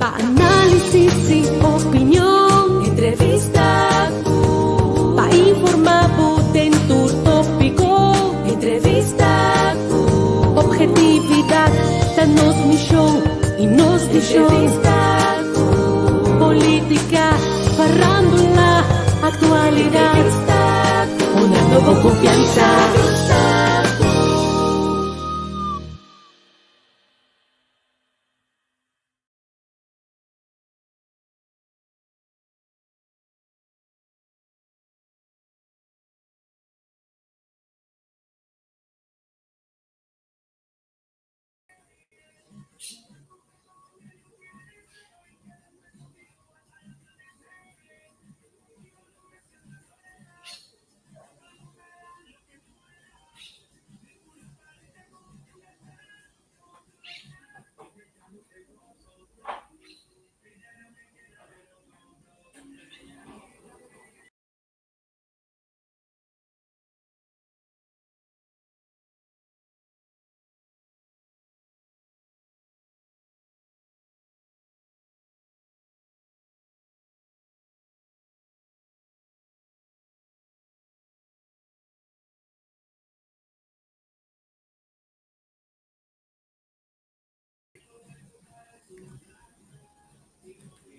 Pa análisis i opinion. Entrevista ku. Pa informá bo den tur tópiko. Entrevista ku. Objetividat ta nos mishon i nos vishon. Entrevista ku. Polítika, farándula, aktualidat. Entrevista ku. Honrando bo konfiansa. Entrevista ku.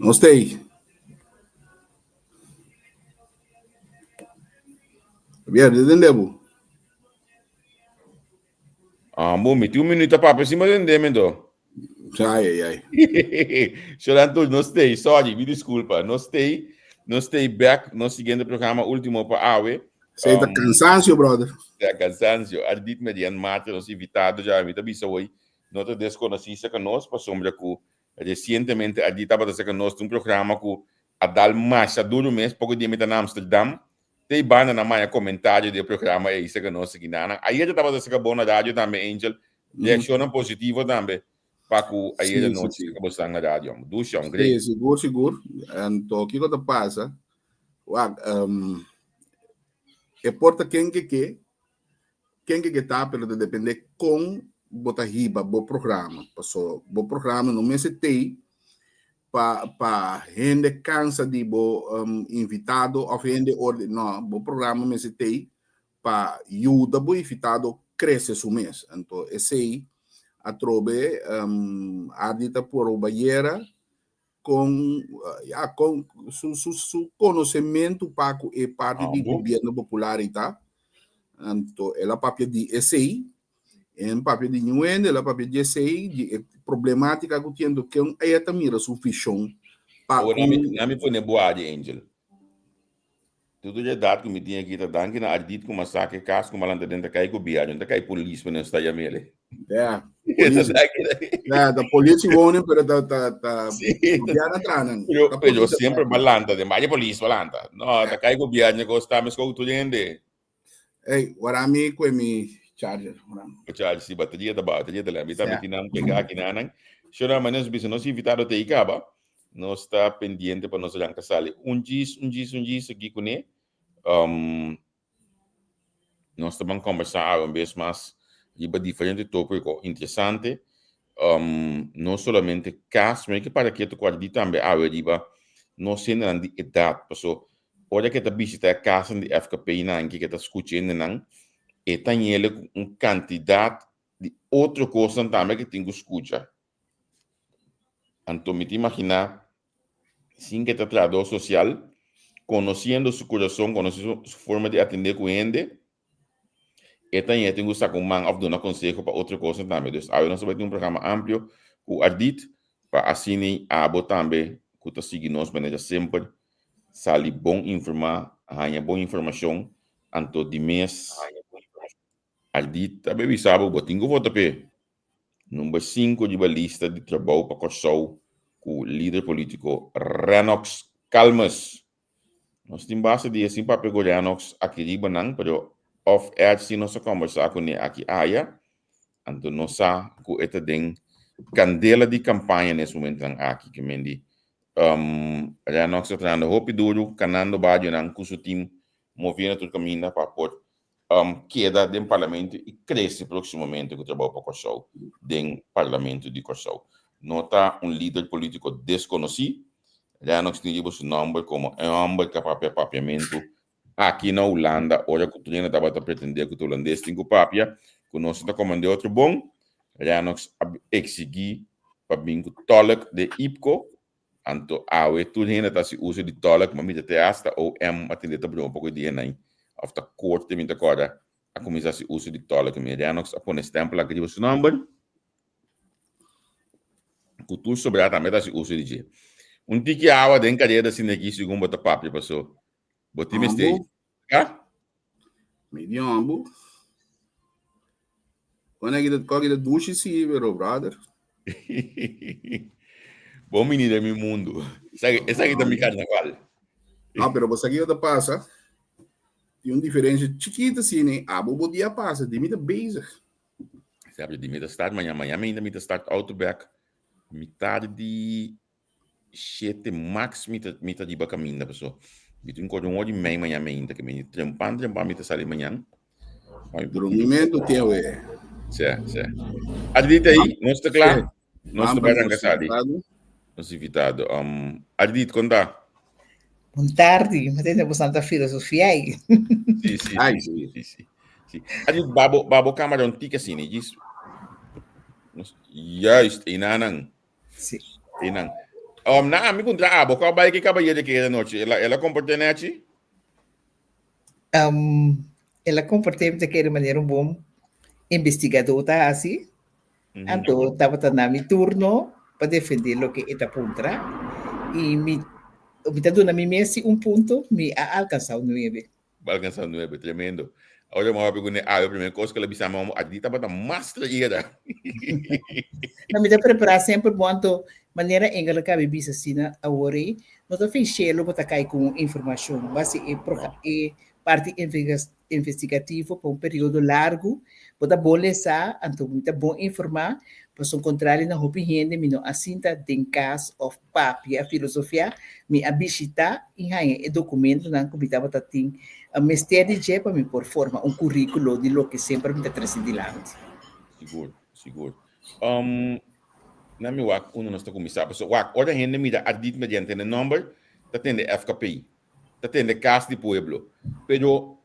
Nos ta ei. Javier, di tende bo? Ah, bo, mi tin un minuto papia si mo tende mi do. Ai, ai, ai. Shorantul, nos stay, sorry, mi disculpa. Nos stay, nos stay back, nos siguiente programa último pa awe. Sei ta cansancio, brother. Ta cansancio. Ardit Median Marte, nos invitado ja, mi ta bisa hoy, no ta desconocí cerca nos, pasobra cu recientemente Ardit tabata cerca nos den un programa cu a dal masha duro mes, poco dia mi ta na Amsterdam, te banda na maya comentario di e programa ey cerca nos aki nanan. Ayer tabata cerca bo na radio tambe, Angel, reaccionnan positivo tambe pa cu ayer anochi cerca bo stan na radio. Dushi, great. Sí, sigur, sigur. Anto, kico ta pasa? Wak, e por ta ken ke ke, ken ke ke ta, pero ta depende kon bo ta hiba bo programa. Paso bo programa no mester tei pa pa hende kansa di bo invitado of hende orde, no, bo programa mester tei pa yuda bo invitado krese su mes. Anto esei atrobe Ardi ta poroba yera con ya con su su su conocemento pa cu e parti di gobierno popular y ta anto el a papia di esey en papia di niun hende el a papia di esey di e problematica cu tin anto ken ella ta mira su vision pa Awor cu nami pone bo adi Angel. Tudo e edat ku mi tin aki ta danki na Ardit ku masake kas ku malanta den ta kai gobièrnu, ta kai polis pa nan sta yam'el. Yeah, polis. Yeah, ta polis wonen pero ta ta ta gobièrnu tra nan. Pero pero semper malanta den vaya polis malanta. No, ta kai gobièrnu ko sta mes ko tur hende. Ey, wara mi kue mi charger. Charger si bateria ta bateria ta lem. Mi ta tin nan pega aki nan. Shona manes bisa nos invitado te ikaba. Nos ta pendiente pa nos ranka sali un djis, un djis, un djis aki kuné. Um, nos ta ban kombersá awe un bes mas riba diferente tópiko interesante. Um, no solamente kas, pero ke para ketu ku di tambe awe riba nos hendenan di edat. Paso, ora ke ta bishita e kasan di FKP nan ke ta skucha hendenan, e ta ñele ku un kantidat di otro kosnan tambe ke tin ku skucha. Anto mi ta imaginá, sin ke ta trahadó sosial, konosiendo su kurason, konosiendo su forma di atendé ku hende, e ta ña tin ku saka un man òf duna konseho pa otro kosnan tambe. Dus awe nos ta bai tin un programa amplio ku Ardit pa asina abo tambe ku ta sigui nos manera semper sali bon informá, haña bon informashon, anto di mes Ardit ta bai bisa bo, bo tin ku vota p'e. Number sinku riba lista di trabou pa Kòrsou ku lider polítiko Rennox Calmes. Nos tin base di e sin papia ku Rennox aki riba nan, pero off air si nos a kòmbersá kuné aki aya, anto nos sa ku e ta den kandela di kampaña nes momentunan aki. Ke men di Rennox ta trahando hopi duru kanando barionan ku su tim moviendo tur kaminda pa por keda den Parlamento y crece proximamente cu trabao pa Corsou den Parlamento di Corsou. No ta un lider polítiko deskonosí. Lennox tin riba su nòmber komo e hòmber ku a papia papiamentu aki na Hulanda ora ku tur hende tabata pretendé ku ta hulandes tin ku papia, ku nos no ta komand'é otro bon. Lennox a eksigí pa bin ku tòlk den IPKO. Anto awe tur hende ta hasi uso di tòlk, ma mi ta te asta OM a tende ta broma poko di henai òf ta korte mi ta kòrda a kuminsá hasi uso di tòlk. Mi Lennox a pone stèmpel aki riba su nòmber. Ku tur sobrá tambe ta hasi uso di dje. Un tiki awa den kareda asina aki segun bo ta papia paso bo tin mester Ambu. Ya? Medio ambu. Kone ki ta koki ta dushi si pero brother. Bon bini den mi mundu. Esaki esaki ta mi karnaval. No, pero bo sa kiko ta pasa? Tin un diferensia chikito asina, abo bo dia pasa, di mi ta bezig. Sabi di mi ta start mañana, mañana ainda mi ta start auto bek. Mitar di shete max mi ta mi ta riba caminda paso mi tin kore un ora y mei mañana mainta ke mi trempan trempan mi ta sali mañana. Drumimento tin awe. Sí, sí. Ardit ahí, nos ta kla? Nos ta bai ranka sali. Nos invitado. Um, Ardit, konta. Bon tardi, mi tende boso ta filosofia aí. Sí, sí, Ai, sí, sí, sí. sí. Ardit, babo, babo cámara un tika sini, gis. Juist, inanan. Sí. Inan. Um, na ami contra abo, kwa bai ke caballero ke era noche? Ela, ela comporte nechi? Um, ela comporte mi ta kere manera un bon investigador ta hasi. Anto tabata na mi turno pa defendé loke e ta puntra i mi mi ta duna mi mes si un punto, mi a alkansá un nuebe. Bo a alkansá un nuebe, tremendo. Ora mi a papia kuné awe, primer kos ku el a bisa mi, a di tabata mas traira. No, mi ta prepará semper bon, anto manera Engel a kabi bisa asina awor ei, no ta fin shelu bo ta kai ku un informashon, basi e e parti investigativo pa un periodo largu, bo ta bon lesá, anto mi ta bon informá, pasobra kontrali na hopi hende mi no a sinta den kas òf papia, filosofiá, mi a bishitá i haña e dokumentonan ku mi tabata tin mester di dje pa mi por forma un kuríkulo di loke semper mi ta trese dilanti. Sigur, sigur. Na mi wak unda nos ta kuminsá, pasobra wak ora hende mira Ardit mediante e nòmber ta tende FKP. ta tende Cas di Pueblo. Pero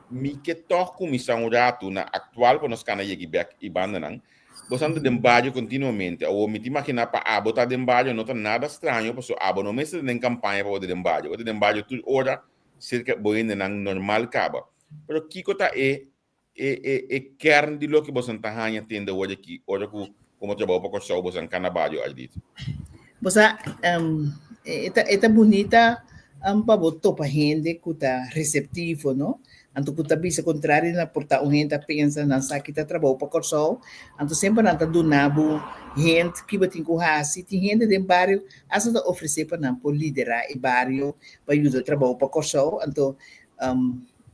mi ke tog cuminsa un ratu na actual pa nos cana yegi bek y bandanan. Bosan ta den bario continuamente. Awor mi ta imagina pa abo ta den bario no ta nada straño pasobra abo no mester ta den campaña pa bo ta den bario. Bo ta den bario tur ora cerca bo hendenan normal caba. Pero kico ta e e e e kern di loke bosan ta haña tende awor aki ora ku komo trabou pa Kòrsou bosan kana bario Ardit? Bo sa, e ta e ta bunita pa bo topa hende ku ta reseptivo, no? Anto ku ta bisa kontrario na por ta un hende ta pensa nan sa ki ta trabou pa Kòrsou, anto semper nan ta duna bo hint ki bo tin ku hasi. Tin hende den bario asta ta ofresé pa nan por liderá e bario pa yuda trabou pa Kòrsou. Anto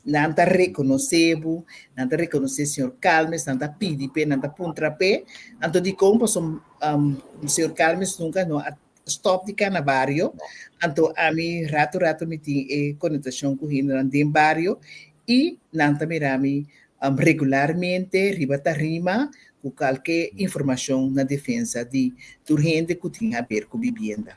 Nan ta rekonosé bo, nan ta rekonosé señor Calmes, nan ta pidi p'e, nan ta puntra p'e. Anto dikon? Pasobra señor Calmes nunka no a stòp di kana bario. Anto ami ratu ratu mi tin e konotashon ku hendenan den bario i nan ta mira mi regularmente riba tarima ku kalke informashon na defensa di tur hende ku tin haber ku bibienda.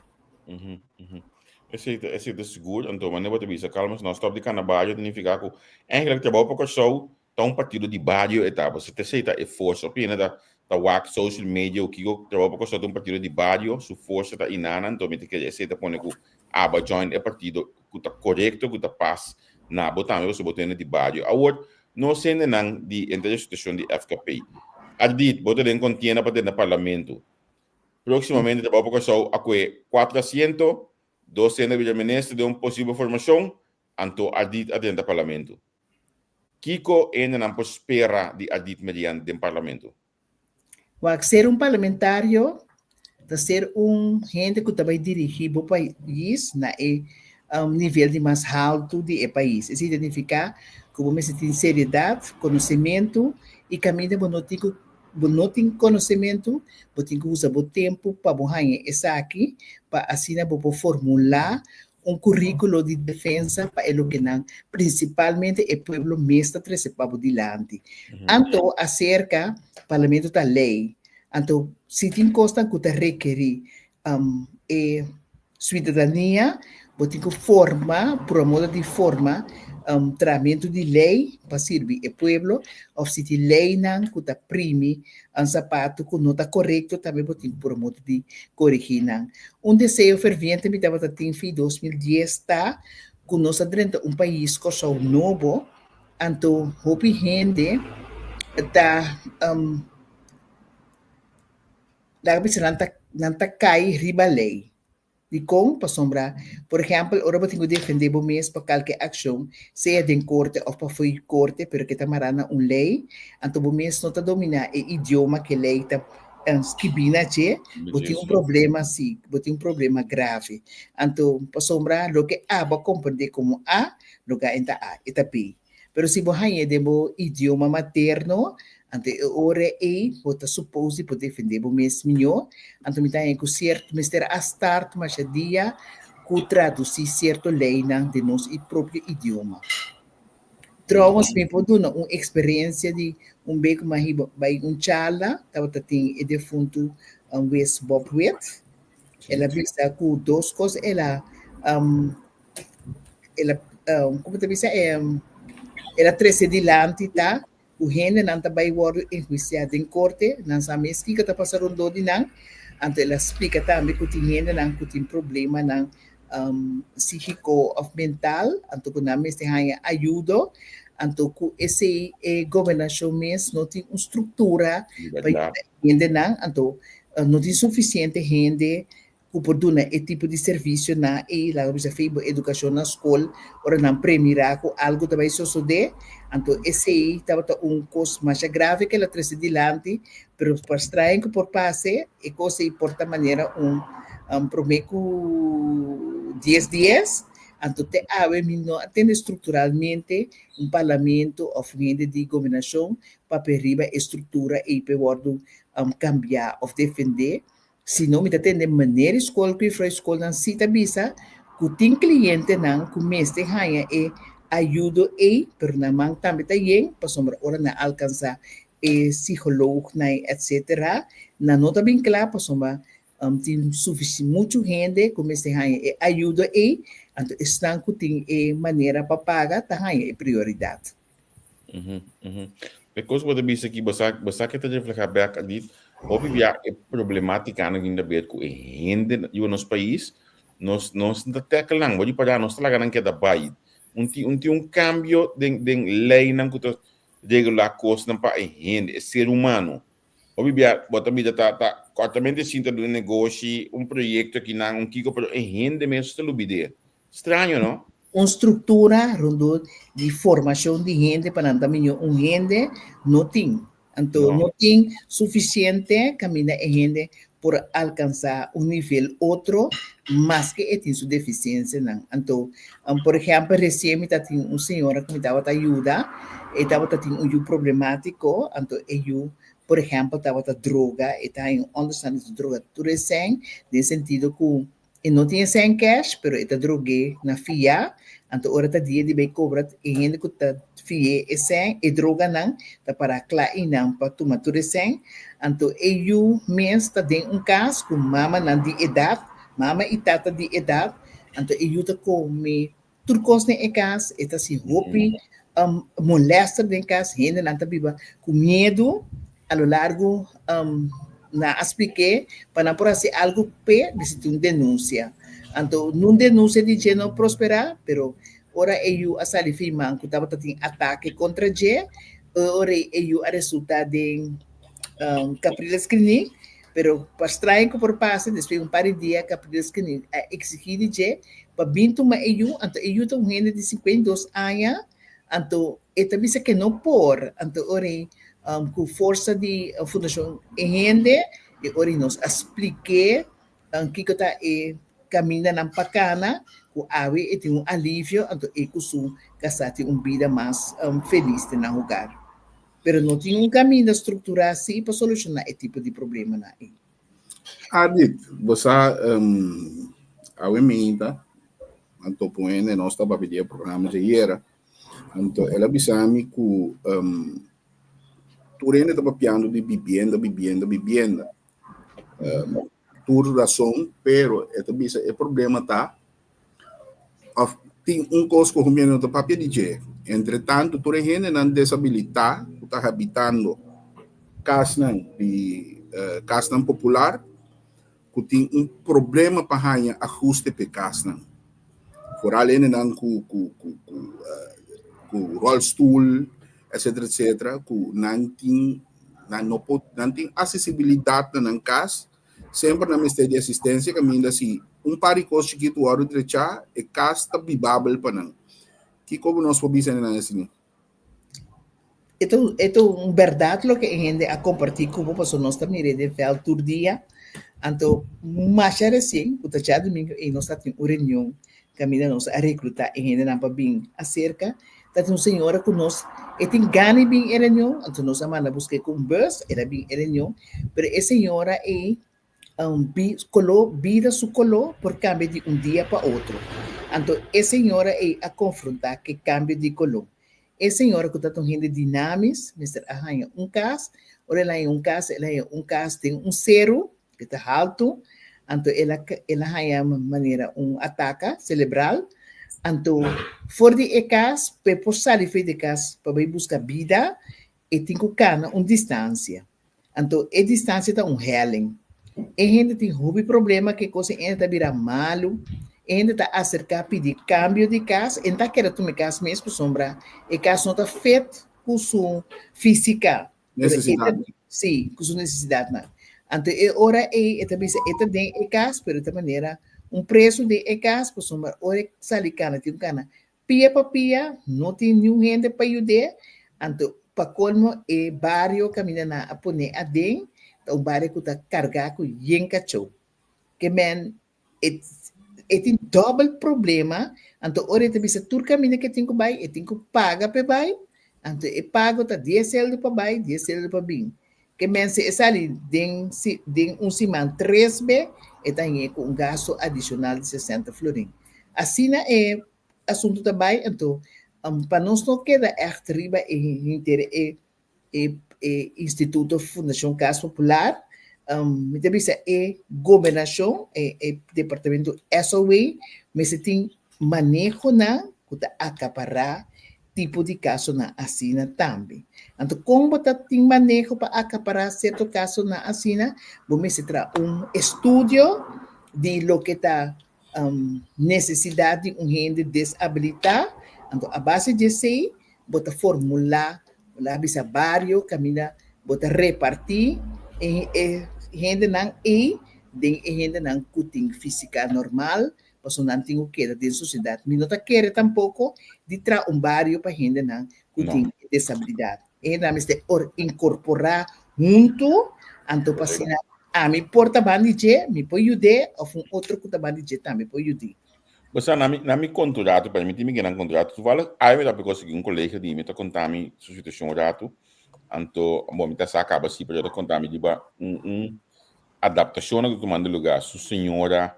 Esei ta, esei ta sigur. Anto, manera bo ta bisa, Calmes, no stop di kana bario ta nifiká ku eigenlijk trabou pa Kòrsou ta un partido di bario e ta. Pasobra esei ta e forsa. Hopi hende ta ta wak social media o kiko, trabou pa Kòrsou ta un partido di bario, su forsa ta inana. Anto mi ta kere esei ta pone ku abo a join e partido ku ta korekto, ku ta pas na bo tambe pasobra bo ta hende di bario. Awor, nos hendenan di henter e situashon di FKP. Ardit, bo ta den kontienda pa drenta parlamento. Próximamente Trabou pa Kòrsou a kue kuatro asiento, dos hende a bira minister den un posibel formashon, anto Ardit a drenta parlamento. Kiko hendenan por spera di Ardit Merian den parlamento? Wak, ser un parlamentario ta ser un hende ku ta bai dirigí bo pais na e nivel di mas haltu di e pais. Esei ta nifiká ku bo mester tin seriedat, konosementu i kaminda bo no tin ku Bo no tin konosementu, bo tin ku usa bo tempu pa bo haña esaki pa asina bo por formulá un kuríkulo di defensa pa e lokenan prinsipalmente e pueblo mes ta trese pa bo dilanti. Anto aserka parlamento ta lei. Anto. Si tin kosnan ku ta rekerí e suidadania, bo tin ku forma, pura moda di forma trahamentu di lei pa sirbi e pueblo, òf si tin leinan ku ta primi un sapatu ku no ta korekto, tambe bo tin ku pura moda di korigí nan. Un deseo ferviente mi tabata tin fi 2010 ta ku nos a drenta un pais Kòrsou nobo, anto hopi hende ta Laga bisa nan ta nan ta kai riba lei. Dikon? Pasobra, por ehèmpel, ora bo tin ku defendé bo mes pa kalke akshon, sea den korte òf pafó di korte, pero ke ta mará na un lei, anto bo mes no ta dominá e idioma ku e lei ta skibí na dje, bo tin un problema, sí, bo tin un problema grave. Anto, pasobra loke abo a komprendé komo A, loke a ta A, e ta B. Pero si bo hañ'é den bo idioma materno, anto e ora ei bo ta supos di por defendé bo mes mihó. Anto mi ta haña ku sierto mester a start masha dia ku tradusí sierto leinan den nos propio idioma. Trouwens mi por duna un eksperensia di un be ku mi a hiba bai un charla, tabata tin e defuntu Wes Bob Wit. El a bisa ku dos kos el a el a como ta bisa el a trece dilanti ta cu hendenan ta bay wordo enhuiciá den corte, nan sa mes kico ta pasa rondó di nan, anto el a splica tambe cu tin hendenan cu tin problemanan psihico of mental, anto cu nan mester haña ayudo, anto cu esey e gobernacion mes no tin un structura pa yuda e hendenan, anto no tin suficiente hende ku por duna e tipo di servisio na e laga bisa fei bo edukashon na skol ora nan premirá ku algu ta bai sosodé, anto esei tabata un kos masha grave ku el a trese dilanti, pero pa straño ku por pase e kos ei por ta manera un promé ku dies dies, anto te awe mi no a tende strukturalmente un parlamento òf un hende di gobernashon papia riba e struktura ei pa e wòrdu kambiá òf defendé. Si no mi ta tende meneer di skol ku juffrouw di skolnan si ta bisa ku tin klientenan ku mester haña e ayudo ei pero nan man tambe ta yen pasobra ora nan alkansá e psikoloognan etsetera nan no ta bin kla pasobra tin muchu hende ku mester haña e ayudo ei anto esnan ku tin e manera pa paga ta haña e prioridat. E kos ku bo ta bisa aki, bo sa, bo sa ke ta reflehá bèk Adit, hopi bia e problemátikanan ku tin ta ber ku e hende riba nos pais, nos nos no ta tèkel nan, bo di pará nos ta laga nan keda bai. Un tin un tin un kambio den den leinan ku ta regulá kosnan pa e hende, e ser humano. Hopi bia bo ta mira ta ta kòrtamente sinta den un negoshi, un proyekto akinan, un kiko, pero e hende mes ta lubid'é. Straño, no? Un struktura rondó di formashon di hende pa nan ta miñó un hende no tin. Anto no tin sufisiente kaminda e hende por alkansá un nivel otro maske e tin su defisiensianan. Anto, por ehèmpel, resien mi ta tin un señora ku mi tabata yuda, e tabata tin un yu problemátiko, anto e yu, por ehèmpel, tabata droga, e ta haña un ònderstand di droga tur esei, den sentido ku E no tin esei en cash, pero e ta drog'é na fiá, anto ora ta dia di bai kobra e hende ku ta fi'é esei, e droganan, ta pará kla einan pa tuma tur esei. Anto e yu mes ta den un kas ku mamanan di edat, mama i tata di edat, anto e yu ta kome Tur kos den e kas, e ta hasi hopi molèster den kas, hendenan ta biba ku miedu a lo largu nan a splik'é pa nan por hasi algu p'e mester tin un denunsia. Anto nun denunsia di dje no prosperá, pero ora e yu a sali firman ku tabata tin atake kontra dje, e ora ei e yu a resultá den Capriles Kliniek, pero pa straño ku por pasa, despues di un par di dia Capriles Kliniek a eksigí di dje pa bin tuma e yu, anto e yu ta un hende di 52 aña, anto e ta bisa ke no por, anto ora ei ku forsa di Fundashon E Hende, e ora ei nos a splik'é kiko ta e kamindanan pa kana, ku awe e tin un alivio, anto e ku su kasá tin un bida mas felis den nan hogar. Pero no tin un kaminda strukturá sí pa solushoná e tipo di problemanan ei. Adit, bo sa awe minta anto pon hende nos ta papia di e programa djayera, anto el a bisa mi ku tur hende ta papiando di bibienda, bibienda, bibienda. Um, tur rason, pero e ta bisa e problema ta of tin un kos ku hopi no ta papia di dje. Entre tanto tur e hendenan desabilitá ku ta habitando kasnan di uh, kasnan popular ku tin un problema pa haña ahuste p'e kasnan. Foral hendenan ku ku ku ku uh, ku rolstoel etcetera etcetera ku nan tin nan no por nan tin asesibilidat na nan kas semper nan mester di asistensia kaminda si un par di kos chikitu wòrdu drechá e kas ta bibabel pa nan. Kiko nos por bisa nan asina? E ta e ta un bèrdat loke e hende a kompartí ku bo pasobra nos ta mir'é den vèlt tur dia. Anto masha resien ku ta djadumingu ei nos ta tin un reunion kaminda nos a reklutá e hendenan pa bin aserka. Ta tin un señora ku nos e tin gana di bin e reunion, anto nos a manda busk'é ku un bùs, el a bin e reunion. Pero e señora ei bi koló, bida su koló por kambia di un dia pa otro. Anto e señora ei a konfrontá ku e kambio di koló. E señora ku ta un hende dinamis mester a haña un kas, ora el a haña un kas, el a haña un kas den un seru ku ta haltu, anto el a el a haña manera un ataka selebral, anto for di e kas pa e por sali for di e kas pa bai buska bida e tin ku kana un distansia. Anto e distansia ta un helling. E hende tin hopi problema ku e kos e hende ta bira malu, e hende ta aserká pidi kambio di kas, e no ta kere tuma e kas mes pasobra e kas no ta fit ku su físika. Nesesidat. Sí, ku su nesesidatnan. Anto e ora ei e ta bisa e ta den e kas pero e ta manera un preso den e kas pasobra ora e sali kana tin ku kana Pia pa pia, no tin niun hende pa yud'é, anto pa kolmo e bario kaminda nan a pon'é aden ta un bario ku ta kargá ku yen kachó. Ke men e e tin dòbel problema, anto ora e ta bisa tur kaminda ke tin ku bai e tin ku paga p'e bai, anto e pago ta dies seldu pa bai, dies seldu pa bin. Ke men si e sali den si den un siman tres be e ta hañ'é ku un gasto adishonal di sesenta florin. Asina e asuntu ta bai, anto pa nos no keda ègt riba e henter e e e instituto Fundashon Kas Popular, mi ta bisa e gobernashon, e e departamento SOW mester tin manehonan ku ta akapará tipo di kasonan asina tambe. Anto kon bo ta tin maneho pa akapará sierto kasonan asina? Bo mester traha un estudio di loke ta nesesidat di un hende desabilitá, anto a base di esei bo ta formulá, bo ta bisa bario kaminda bo ta repartí e e hendenan ei den e hendenan ku tin físika normal Pasobra nan tin ku keda den sosiedat. Mi no ta kere tampoko di traha un bario pa hendenan ku tin desabilidat. E hendenan mester or inkorporá huntu, anto pa asina ami por ta banda di dje, mi por yud'é òf un otro ku ta banda di dje tambe por yud'é. Bo sa, na mi, na mi kontrato, pa mi tin mi gran kontrato, toevallig awe mi ta konsegui un kolega di mi ta konta mi su situashon un ratu, anto, bon, mi ta sa kaba si, pero e ta konta mi riba un, un adaptashonnan ku ta tumando lugá. Su señora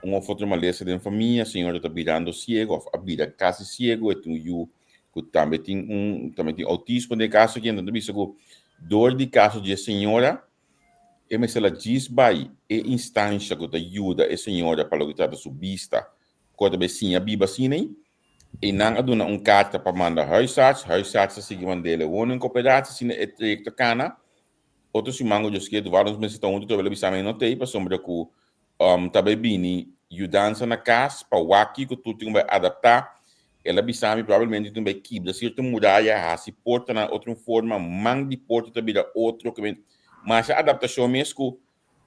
un of otro malesa den famia, señora ta birando ciego of a bira casi ciego, e tin un yu cu tambe tin un tambe tin autismo den e caso aki, enton ta bisa cu door di caso di e señora e mester la djis bay e instancia cu ta yuda e señora pa loke trata su bista cu a ta bay siña biba asina ey, y nan a duna un carta pa manda huisarts, huisarts a sigui mand'e woningcoöperatie asina e trayecto cana. Otro siman ku Dios kier Eduardo nos mester ta huntu tobia lo bisa mi no t'ei pasobra ku ta bai bini yudansa na kas pa wak kiko tur tin ku bai adaptá. El a bisa mi probablemente tin bai kibra sierto muraya, hasi portanan otro forma, man di porta ta bira otro. Masha adaptashon mes ku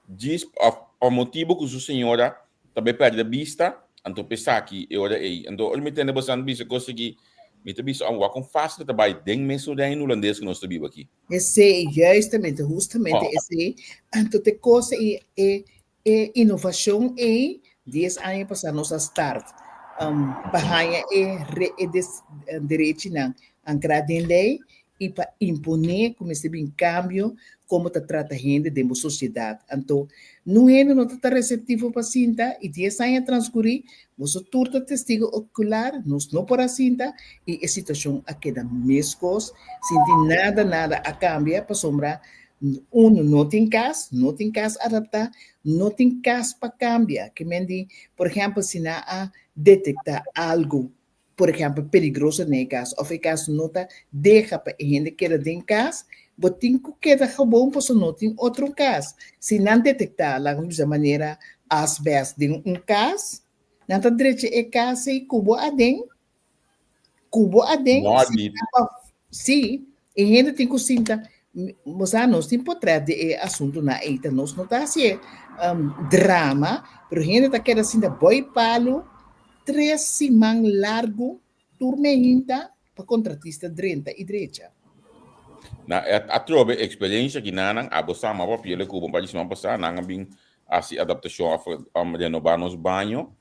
Djis òf pa motibu ku su señora ta bai pèrdè bista, anto p'esaki e ora ei. Anto ora mi tende boso bisa kos aki, mi ta bisa, wak kon fásil ta bai den mesun reino hulandes ku nos ta biba aki. Esei, juistamente, hustamente esei. Anto te kos ei, e e inovashon ei, dies aña pasá nos a start pa haña e re e des derechinan ankrá den lei i pa imponé ku mester bin kambio komo ta trata hende den bo sosiedat. Anto, nun hende no ta ta reseptivo pa sinta i dies aña a transkurí, boso tur ta testigo okular, nos no por a sinta i e situashon a keda meskos, sinti nada nada a kambia pasobra. Uno, no tin kas, no tin kas adaptá, no tin kas pa kambia. Ke men di, por ehèmpel, si nan a detektá algu, por ehèmpel, peligroso den e kas òf e kas no ta deha pa e hende keda den kas, bo tin ku keda gewoon pasobra no tin otro kas. Si nan detektá, laga nos bisa manera asbèst den un kas, nan ta drecha e kas ei ku bo aden, ku bo aden, No, si Adit. Sí, e hende tin ku sinta, bo sa nos tin potret di e asuntunan ei, ta nos no ta hasié drama, pero hende ta keda sinta boi palu tres siman largu tur meinta pa kontratista drenta i drecha. Na atrobe eksperensha ki nan abo sa ma papia le ku un par di siman pasá nan a bin hasi adaptashon òf renobá nos baño.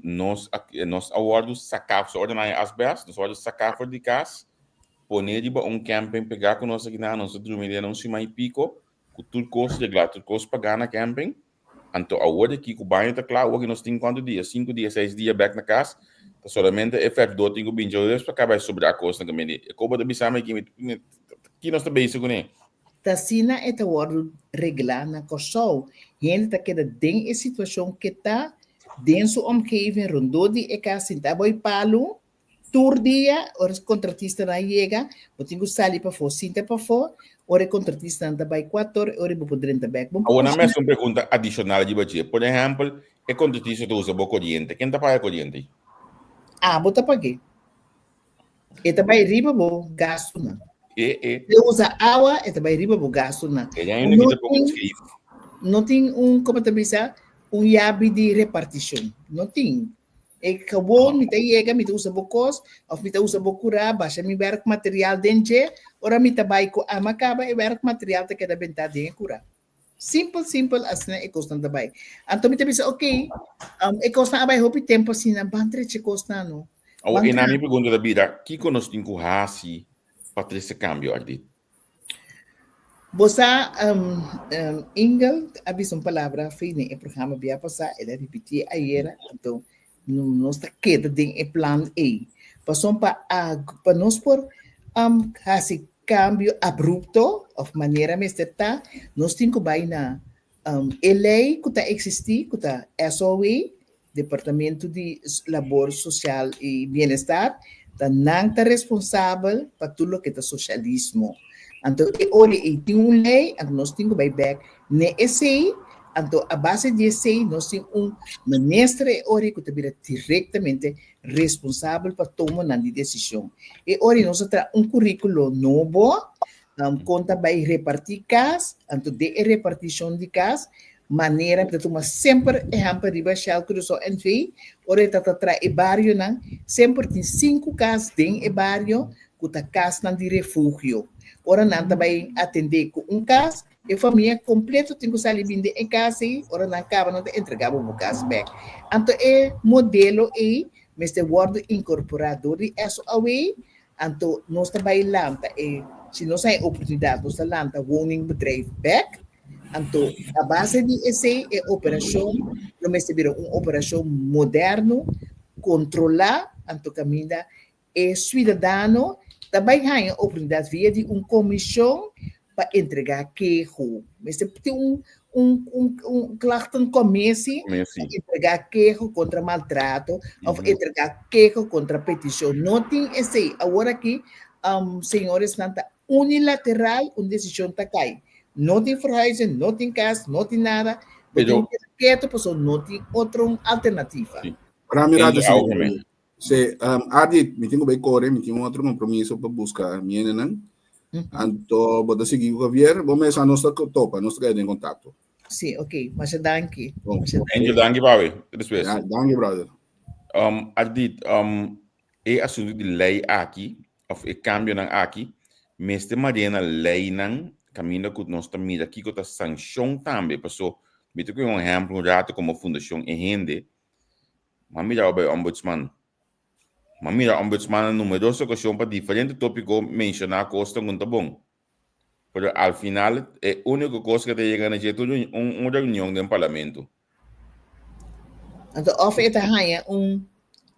Nos a nos a wòrdu saká so ora nan e asbèst nos a wòrdu saká for di kas pone riba un camping pegá ku nos aki nan nos a drumi den un siman i piko ku tur kos reglá tur kos pagá na camping. Anto awor di aki ku baño ta kla, awor ki nos tin kuantu dia? Sinku dia, seis dia bèk na kas, ta solamente e fèrdó tin ku bin djaweves pa kaba e sobrá kosnan ku mi di. E koba ta bisa mi aki, mi ki nos ta bezig kuné? Ta asina e ta wòrdu reglá na Kòrsou. Hende ta keda den e situashon ke ta den su omgeving rondó di e kas sintá boi palu Tur dia, ora e kontratistanan yega, bo tin ku sali pafó, sinta pafó, ora e kontratistanan ta bai kuator, e ora bo por drenta bèk. Bo Awor nan mester un pregunta adishonal riba dje. Por ehèmpel, e kontratista ta usa bo koriente. Ken ta paga e koriente? Abo ta pag'é. E ta bai riba bo gastunan. E, e. E usa awa, e ta bai riba bo gastunan. E ya hende kita poko skeef. No tin un, komo ta bisa, un yabi di repartishon. No tin. E gewoon mi ta yega, mi ta usa bo kos, of mi ta usa bo kurá, basha mi werkmateriaal den dje, ora mi ta bai ku ama kaba e werkmateriaal ta keda bentá den e kurá. Simpel, simpel, asina e kosnan ta bai. Anto mi ta bisa, ok, e kosnan a bai hopi tempu asina, ban trecha e kosnan no. Awor, e na mi pregunta ta bira, kiko nos tin ku hasi pa trese kambio, Ardit? Bo sa, Ingel a bisa un palabra fi den e programa bia pasá, el a ripitié ayera, anto nos ta keda den e plan ei. Pasobra pa pa nos por hasi kambio abrupto òf manera mester ta, nos tin ku bai na e lei ku ta eksistí, ku ta SOW, Departamento di Labor Social y Bienestar, ta nan ta responsabel pa tur loke ta socialismo. Anto e ora ei tin un ley, anto nos tin cu bay bek n'e esey, anto a base di esey nos tin un minister e ora ei cu ta bira directamente responsabel pa toma nan di decision. E ora ei nos a traha un curiculo nobo, con ta bay reparti cas, anto den e reparticion di cas Manera mi ta tuma semper ehèmpel riba Shell Curaçao NV, ora e ta ta traha e barionan, semper tin sinku kas den e bario ku ta kasnan di refugio. Ora nan ta bai atendé ku un kas, e famia kompleto tin ku sali bin den e kas ei, ora nan kaba nan ta entregá bo bo kas bèk. Anto e modelo ei mester wòrdu inkorporá dor di SOAW, anto nos ta bai lanta e, si nos haña e oportunidat, nos ta lanta woningbedrijf bèk. Anto, a base di esei, e operashon lo mester bira un operashon moderno, kontrolá, anto kaminda e suidadano ta bai haña oportunidat via di un komishon pa entregá keho. Mester tin un un un un klachtenkommissie pa entregá keho kontra maltrato òf entregá keho kontra petishon. No tin esei. Awor aki, señoresnan ta Unilateral un desishon ta kai. No tin verhuizen, no tin kas, no tin nada. Bo tin keda ketu pasobra no tin otro alternativa. Ora mi rato si. Se, Adi, mi tin ku bai kore, mi tin un otro kompromiso pa buska mi hendenan. Anto bo ta sigui ku Javier, bo mesa nos ta topa, nos ta keda den kontakto. Sí, ok. Masha danki. Bon. Masha Angel, danki papi. Te despues. Ja, danki brother. Ardit, e asuntu di lei aki, òf e kambionan aki, mester maria na leinan kaminda ku nos ta mira kiko ta sanshon tambe. Paso, mi ta kohe un ehèmpel un ratu komo fundashon e hende, m'a mira bai ombudsman. M'a mira ombudsman na numeroso okashon pa diferente tópiko menshoná kosnan ku no ta bon. Pero al final e úniko kos ku ta yega na dje tur un reunion den parlamento. Anto òf e ta haña un,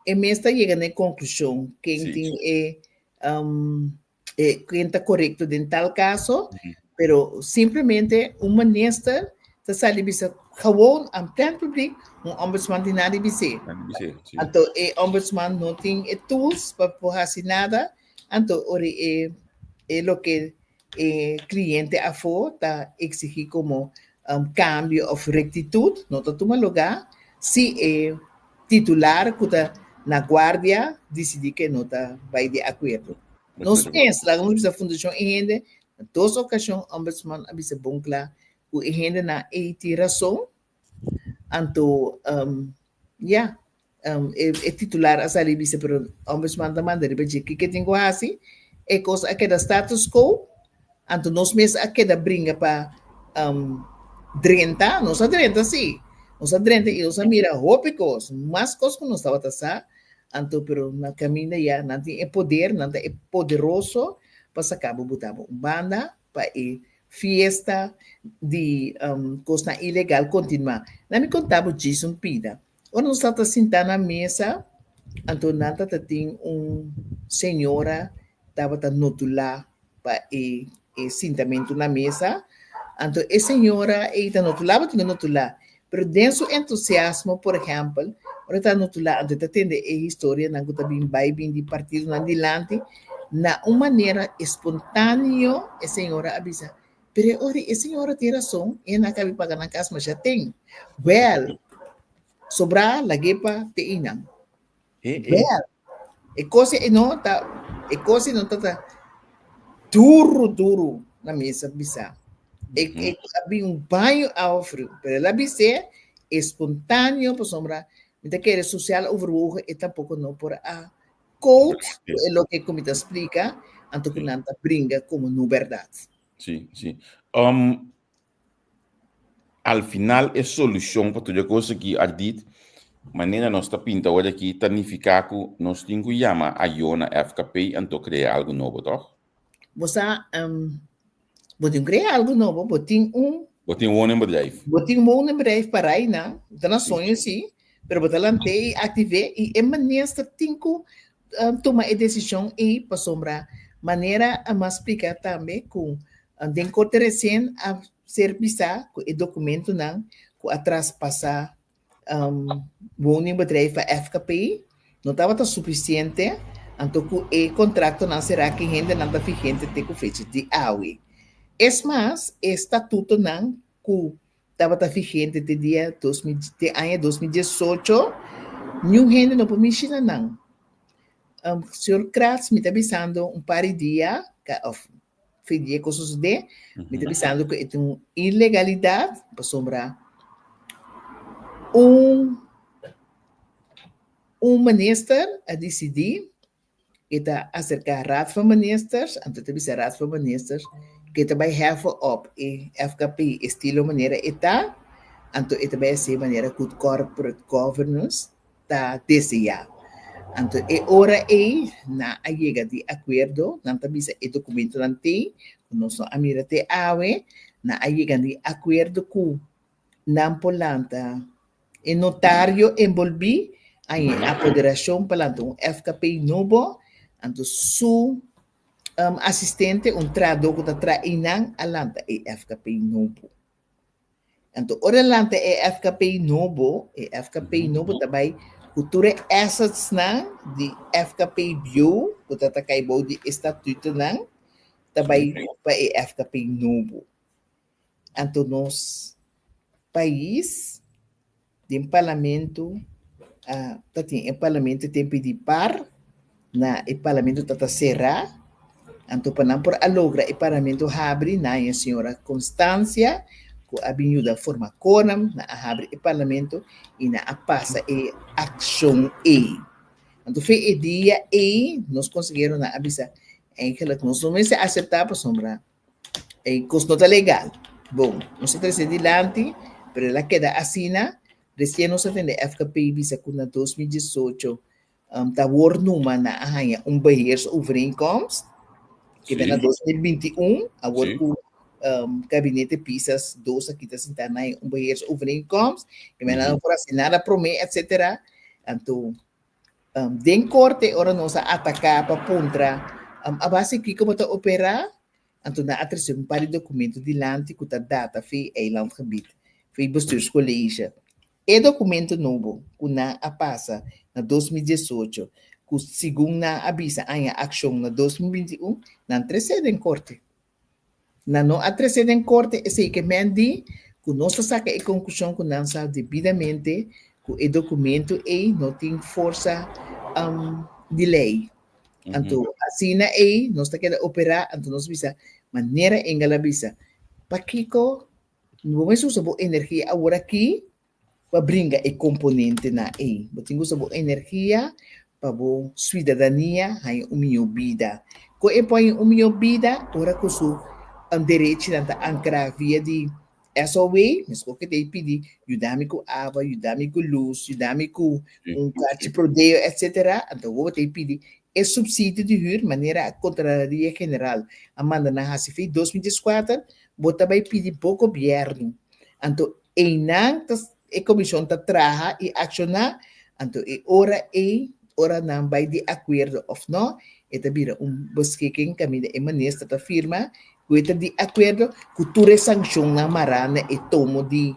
e mes ta yega na e konklushon ken tin e, e ken ta korekto den tal kaso, mm -hmm. Pero simplemente un minister ta sali bisa gewoon aan plen publiek, un ombudsman tin nada di bis'é. Nada di bis'é, sí. Anto e ombudsman no tin e tools pa por hasi nada, anto ora e e loke e cliente afó ta exigí como cambio of rectitud no ta tuma lugá si e titular cu ta na guardia dicidi cu e no ta bay di acuerdo. Nos mes, laga nos bisa Fundacion E Hende, na dos ocasion Ombudsman a bisa bon cla cu e hendenan ey tin rason, anto ya, e titular a sali bisa pero Ombudsman ta manda riba dje kiko e tin cu haci, e cos a keda status quo, anto nos mes a keda bringa pa drenta, nos a drenta si, nos a drenta y nos a mira hopi cos, mas cos cu nos tabata sa, anto pero na caminda ya nan tin e poder, nan ta e poderoso pa saca bo buta bo un banda pa e fiesta di cosnan ilegal continua. Nan mi conta bo djis un pida. Ora nos tabata sintá na mesa, anto nan tabata tin un señora tabata notulá pa e e sintamentu na mesa. Anto e señora ei ta notulá, bo tin ku notulá. Pero den su entusiasmo, por ehèmpel, ora e ta notulá, anto e ta tende e historianan ku ta bin bai bin di partidonan dilanti, na un manera espontáneo e señora a bisa, Pero e ora e señora tin rason, e nan kabi paga nan kas masha ten. Wèl, sobrá lag'é pa te einan. Wèl, e kos ei no ta, e kos ei no ta ta duru duru na mesa bisá. E e a bin un baño awa friu, pero el a bis'é espontáneo pasobra mi ta kere sociaal overwogen e tampoko no por a Code ku e loke ku mi ta splika, anto ku nan ta bringa komo no bèrdat. Sí, sí. Um, al final e solushon pa tur e kos aki, Ardit, manera nos ta pinta awor aki, ta nifiká ku nos tin ku yama ayó na FKP anto krea algu nobo, tòg? Bo sa, um, bo tin krea algu nobo, bo tin un... Bo tin woningbedrijf. Bo tin woningbedrijf pa reina, ta na soño si, pero bo ta lant'é i aktiv'é i e minister tin ku um, tuma e desishon ei pasobra manera a mas splika tambe ku um, den korte resien a ser bisá ku e dokumentonan ku a traspasá um, woningbedrijf pa FKP no tabata sufisiente, anto ku e kontraktonan será ki hendenan ta vigente te ku fecha di awe. Es mas, e statutonan ku tabata vigente te dia dos mil, te aña 2018, niun hende no por mishina nan. Um, señor Kratz, mi ta bisando un par di dia, ka, of fin dia ku sosodé, mi ta bisando ku e tin un ilegalidat pasobra un un minister a disidí e ta aserká Raad van Ministers, anto ta bisa Raad van Ministers ku e ta bai heffen op e FKP estilo manera e ta, anto e ta bai hasi manera ku corporate governance ta deseá. Anto e ora ei nan a yega di akuerdo, nan ta bisa e dokumentonan t'ei, ku nos no a mira te awe, nan a yega di akuerdo ku nan por lanta e notario enbolbí, a e apoderashon pa lanta un FKP nobo, anto su asistente, un trahadó ku ta traha einan, a lanta e FKP nobo. Anto ora lanta e FKP nobo, e FKP nobo ta bai ku tur e assetsnan di FKP bieu ku ta ta kai bou di e statutonan ta bai pa e FKP nobo. Anto nos pais Den parlamento ta tin e parlamento tin pidi par na e parlamento ta ta será anto pa nan por a logra e parlamento habri nan haña señora Constancia ku a bin yuda forma quorum nan a habri e parlamento i nan a pasa e akshon ei anto fe e dia ei nos konseheronan a bisa eigenlijk nos no mester aseptá pasobra E kos no ta legal. Bon, nos a trese dilanti, pero el a keda asina. Resien nos a tende FKP bisa ku na 2018 um, ta wor numa na a haña un beheersovereenkomst. Que ben na 2021, a wor ku um, gabinete Pisas dos a kita sinta na un beheersovereenkomst. Que ben na no por hasi nada promé, etcétera. Anto, um, den korte ora nos a ataká pa puntra um, a base kiko bo ta operá. Anto nan a trese un par di dokumento dilanti ku ta data fi eilandgebied, fi bestuurscollege. E dokumento nobo ku nan a pasa na 2018, ku segun nan a bisa aña akshon na 2021, nan trese den korte. Nan no a trese den korte esei ke men di ku nos ta saka e konklushon ku nan sa debidamente ku e dokumento ei no tin forsa di lei. Anto asina ei nos ta keda operá, anto nos bisa manera Engel a bisa, pakiko bo mester usa bo energia aworakí pa bringa e komponentenan ei? Bo tin ku usa bo energia pa bo suidadania haña un mihó bida. Kon e por haña un mihó bida? Ora ku su derechinan ta ankrá via di SOW, meskos ku e ta pidi yuda mi ku awa, yuda mi ku lus, yuda mi ku un karchi prodeo, etsetera. Anto awor bo ta pidi e supsidio di hür manera Kontralaria General a manda nan hasi fi 2014, bo ta bai pidi bo gobièrnu. Anto einan ta e komishon ta traha i akshoná, anto e ora ei, ora nan bai di akuerdo òf nò, e ta bira un beschikking kaminda e minister ta firma ku e ta di akuerdo ku tur e sankshonnan mará na e tomo di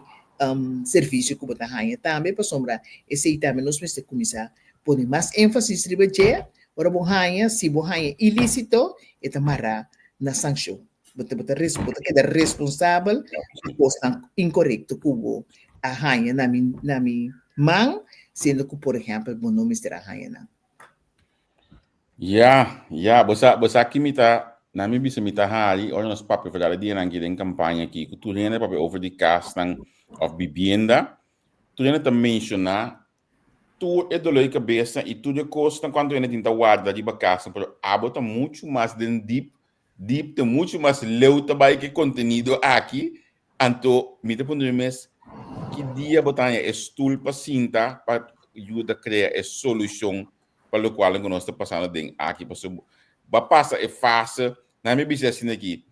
servisio ku bo ta haña tambe, pasobra esei tambe nos mester kuminsá pone mas énfasis riba dje, ora bo haña, si bo haña ilísito, e ta mará na sankshon. Bo ta, bo ta, bo ta keda responsabel pa kosnan inkorekto ku bo a haña na mi, na mi man, siendo ku por ehèmpel bo no mester a haña nan. Ya, ya, bo sa, bo sa ki mi ta, na mi bisa mi ta hari, ora nos papia vooral e dianan aki den campaña aki, ku tur hende papia over di kasnan of bibienda, tur hende ta menciona tur e dolor di cabeza i tur e kosnan kuantu hende tin ta warda riba kasnan, pero abo ta muchu mas den diep, diep ta muchu mas leu ta bai ke kontenido aki, anto mi ta puntra mi mes, ki dia bo ta haña e stul pa sinta pa yuda krea e solushon pa lokual ku nos ta pasando den aki pasobra bo a pasa e fase na mi bisa asina aki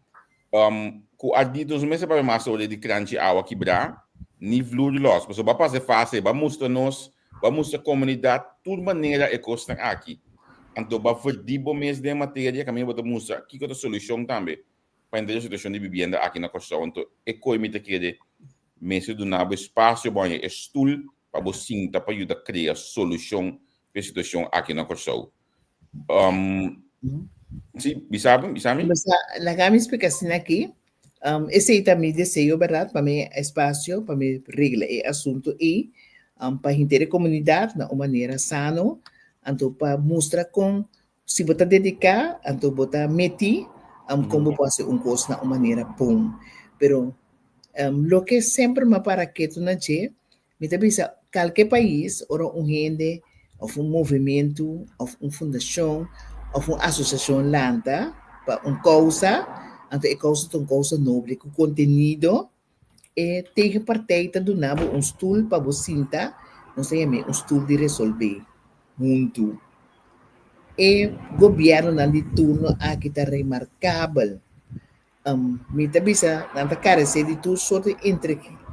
ku ardito nos no mester papia mas sobre di kranchi awa kibrá ni vloer los pasobra bo a pasa e fase bo a mustra nos bo a mustra komunidat tur manera e kosnan aki anto bo a verdí bo mes den materia kaminda bo ta mustra kiko ta solushon tambe pa henter e situashon di bibienda aki na Kòrsou anto e koi mi ta kere mester duna bo espasio bo haña e stul pa bo sinta pa yuda krea solushon pa e situashon aki na Kòrsou. Um, si, bisa bo, bisa mi? Basta, laga mi splika asina aki. Um, esei ta mi deseo, bèrdat, pa mi espasio, pa mi regla e asuntu ei, um, pa henter e komunidat na un manera sano, anto pa mustra kon si bo ta dediká, anto bo ta metí, um, kon bo por hasi un kos na un manera bon. Pero, um, loke semper mi a para ketu na dje, Mi ta bisa kalke pais ora un hende òf un movementu òf un fundashon òf un asosiashon lanta pa un kousa, anto e kousa ta un kousa noble ku kontenido, e tegenpartij ta duna bo un stul pa bo sinta, nos ta yam'é un stul di resolvé huntu. E gobièrnunan di turno aki ta remarkabel. Mi ta bisa nan ta karesé di tur sort di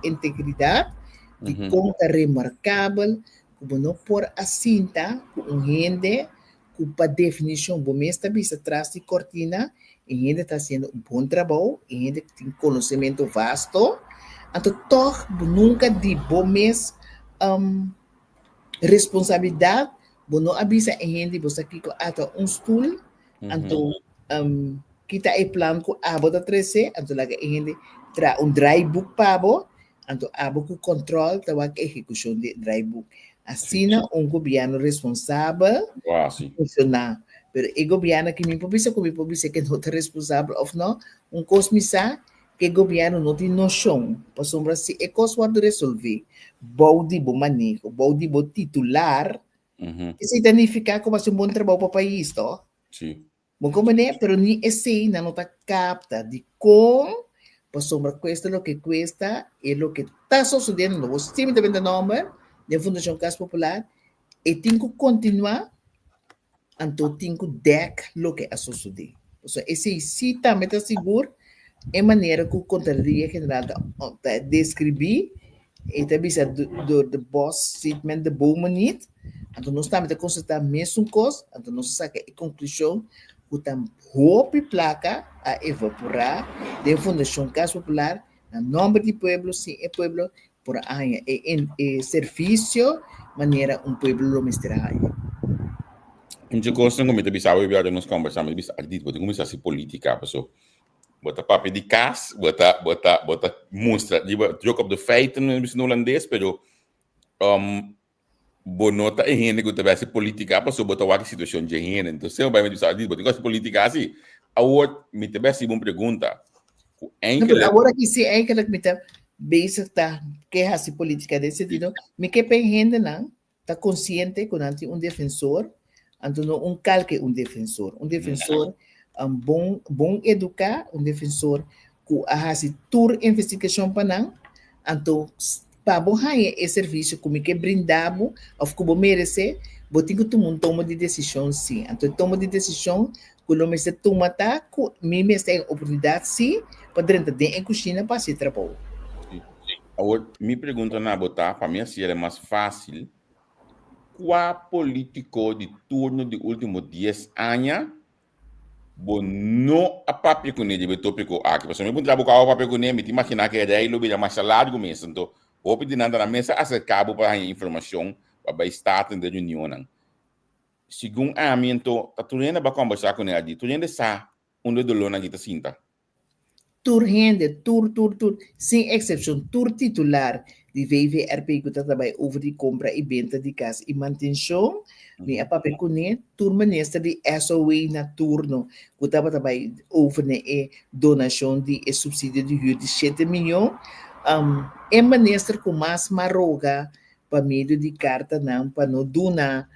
integridat, di kon ta remarkabel ku bo no por a sinta ku un hende ku pa definishon bo mes ta bisa tras di kortina e hende ta hasiendo un bon trabou, e hende tin konosementu vasto, anto tòg bo nunka di bo mes responsabilidat bo no a bisa e hende bo sa kiko ata un stul Anto kita e plan ku abo ta trese, anto laga e hende traha un draaiboek pa bo, anto abo ku kòntròl ta wak ehekushon di e draaiboek. Asina un gobièrnu responsabel ta funshoná. Pero e gobièrnu aki mi por bisa ku mi por bisa ke no ta responsabel òf no, un kos mi sa ku e gobièrnu no tin noshon, pasobra si e kos wòrdu resolvé bou di bo maneho, bou di bo titular, Esei ta nifiká ku bo hasi un bon trabou pa pais, to? Sí. Bo komprendé? Pero ni esei nan no ta kapta dikon, pasobra kuesta loke kuesta e loke ta sosodiendo, no bo sinti ta benta nòmber den Fundashon Kas Popular, e tin ku kontinuá, anto tin ku dèk loke a sosodé. Pasobra esei sí tambe ta sigur e manera ku Kontraloria General ta ta deskribí E ta bisa door de bos ziet men de bomen niet. Anto nos tambe ta konstatá mesun kos, anto nos a saka e konklushon ku ta hopi plaka. a evaporá den Fundashon Kas Popular na nòmber di pueblo sin e pueblo por a haña e e servisio manera un pueblo lo mester a haña. Un dje kosnan ku mi ta bisa awe bia ora nos kòmbersá, mi ta bisa, Ardit, bo tin kuminsá hasi polítika paso bo ta papia di kas, bo ta bo ta bo ta mustra riba druk op de feiten, mi ta bisa na hulandes, pero bo no ta e hende ku ta bai hasi polítika paso bo ta wak e situashon dje hende. Entonces bo bai mi ta bisa, Ardit, bo tin ku hasi polítika si. Awor mi ta bai hasi bo un pregunta ku No, pero enkele awor aki si eigenlijk mi ta bezig ta ke hasi polítika den sentido mi ke pa e hendenan ta konsiente ku nan tin un defensor, anto no un kalke un defensor, un defensor bon bon eduká, un defensor ku a hasi tur investigashon pa nan, anto pa bo haña e servisio ku mi ke brinda bo òf ku bo meresé, bo tin ku tuma un tomo di desishon sí. Anto e tomo di desishon ku lo mester tuma ta ku mi mester haña oportunidat sí pa drenta den e kushina pa hasi e trabou. Sí. Awor, mi pregunta na bo ta, pa mi a siera mas fásil, kua polítiko di turno di último dies aña Bo no a papia kuné riba e tópiko aki. Pasobra mi puntra bo ku abo papia kuné, mi ta imaginá ku e rei lo bira masha largu mes. Anto, hopi di nan ta na mesa aserká bo pa haña informashon pa bai Staten den reunionnan. Segun ami, anto, ta tur hende a bai kòmbersá kuné adi. Tur hende sa unda e dolónan aki ta sinta. Tur hende, tur, tur, tur, sin eksepshon, tur titular di VVRP ku ta trabaya over di kompra i benta di kas i mantenshon, mi a papia kuné, tur minister di SOA na turno ku tabata bai over na e donashon di e supsidio di hür di shete miyon, e minister ku mas maroga pa medio di kartanan pa no duna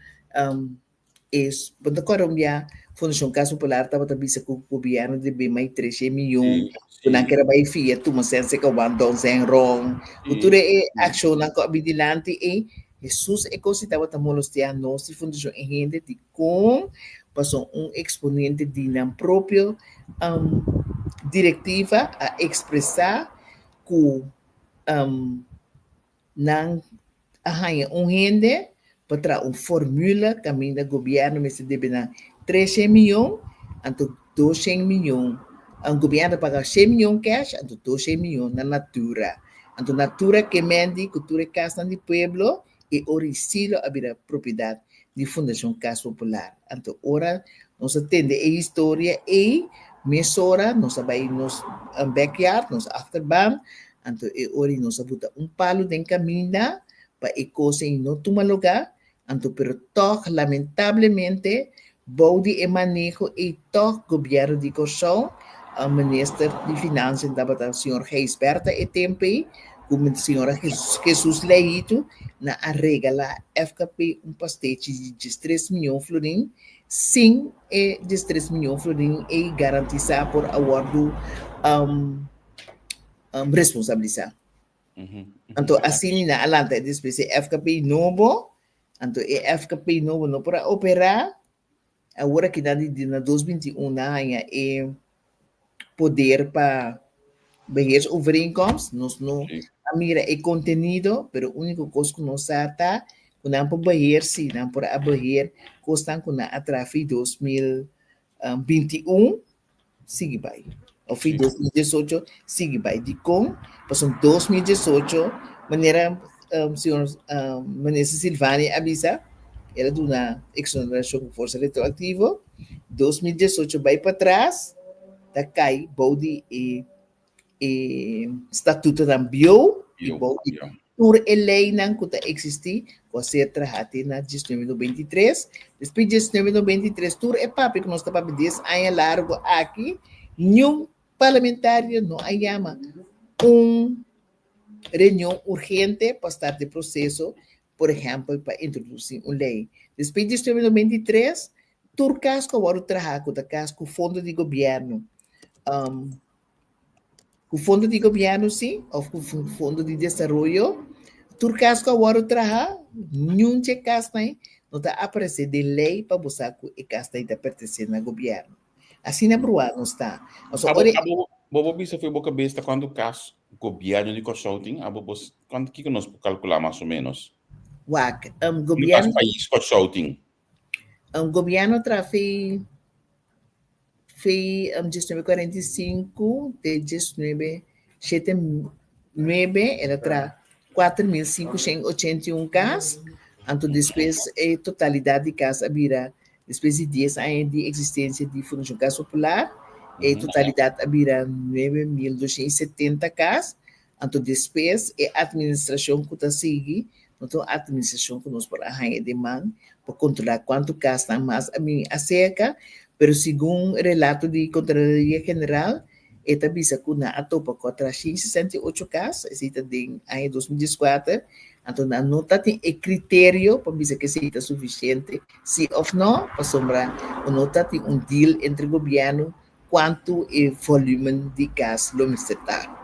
Es bo ta kòrda un bia Fundashon Kas Popular tabata bisa ku gobièrnu debe mai treshe miyon ku nan kere bai fia tuma sèn seka wan don sèn ròn ku tur e akshonnan ku a bin dilanti ei Hesus e kos ei tabata molostiá nos di fundashon e hende dikon pasobra un eksponente di nan propio direktiva a ekspresá ku Nan a haña un hende pa traha un formula kaminda gobièrnu mester debe nan treshen miyon, anto doshen miyon, gobièrnu ta paga shen miyon kèsh, anto doshen miyon na Natura. Anto Natura ke mendi ku tur e kasnan di pueblo i ora i silo a bira propiedat di Fundashon Kas Popular. Anto ora nos a tende e historia ei, mesora nos a bai nos backyard, nos achterban, Anto e ora ei nos a buta un palu den kaminda pa e kos ei no tuma lugá, anto pero tòg lamentablemente bou di e maneho ei tòg gobièrnu di Kòrsou, minister di Finansianan tabata señor Gijsbertha e tempu ei ku señora Jesus Leito nan a regalá FKP un pastechi di diestres mion florin sin e diestres mion florin ei garantisá por a wòrdu responsabilisá. Anto asina nan a lanta despues e FKP nobo, anto e FKP nobo no por a operá, awor aki nan di na dos binti un nan haña e poder pa beheersovereenkomst, nos no a mira e kontenido, pero úniko kos ku nos sa ta ku nan por beheer si, nan por a beheer kosnan ku nan a traha fi 2021 sigui bai. Of fi 2018 sigui bai. Dikon? Pasobra 2018, manera um, señor um, minister Silvani a bisa, el a duna exoneracion ku forsa retroactivo. 2018 bai patras, ta kai bou di e e statutonan bieu i bou di tur e leinan ku ta eksistí ku a ser trahá te na 1993. Despues di 1993 tur e papia ku nos ta papia dies aña largu aki, niun parlamentario no a yama un reunion urgente pa start e proseso, por ehèmpel pa introdusí un lei. Despues di 1993 tur kas ku a wòrdu trahá ku ta kas ku fondo di gobièrnu, Ku fondo di gobièrnu sí òf ku fondo di desaroyo, tur kas ku a wòrdu traha, niun dje kasnan ei no ta aparesé den lei pa bo sa ku e kasnan ei ta pertensé na gobièrnu. Asina bruá nos ta. Abo, ora abo, bo por bisa for bo kabes ta kuantu kas gobièrnu di Kòrsou tin? Abo bo, kuantu, kiko nos por kalkulá mas o ménos? Wak, gobièrnu. Kuantu kas pais Kòrsou tin? Gobièrnu traha fei. Fei 1945 te 1979 el a traha 4581 kas, anto despues e totalidat di kas a bira, despues di dies aña di eksistensia di Fundashon Kas Popular, e totalidat a bira 9270 kas, anto despues e atministrashon ku ta sigui no ta un atministrashon ku nos por a haña den man pa kontrolá kuantu kasnan mas a bini aserka, pero segun relato di Kontraloria General e ta bisa ku nan a topa ku a traha 168 kas, esei ta den aña 2014, anto nan no ta tin e kriterio pa bisa ku esei ta sufisiente si òf nò, pasobra ku no ta tin un deal entre gobièrnu kuantu e volúmen di kas lo mester ta.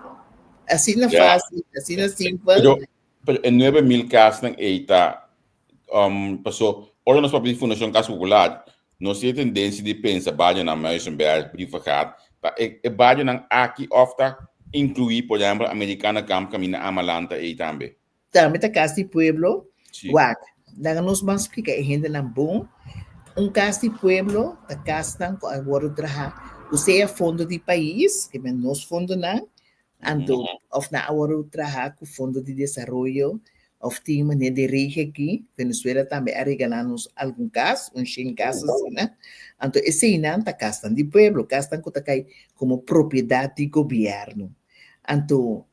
Asina fásil, asina simpel. Pero, pero e 9000 kasnan ei ta um, paso ora nos papia di Fundashon Kas Popular, nos tin e tendensia di pensa barionan Muizenberg, Brievengat, ta e, e barionan aki òf ta inkluí, por ehèmpel, Amerikanekamp kaminda Amalanta ei tambe? Tambe ta kas di pueblo. Sí. Wak, laga nos ban splika e hendenan bon. Un kas di pueblo ta kasnan ku a wòrdu traha ku sea fondo di pais, ke men nos fondonan, Anto, of nan a wòrdu traha ku Fondo di Desaroyo, of tin manera di rege aki, Venezuela tambe a regalá nos algun kas, un shen kas asina. Anto eseinan ta kasnan di pueblo, kasnan ku ta kai komo propiedat di gobièrnu. Anto,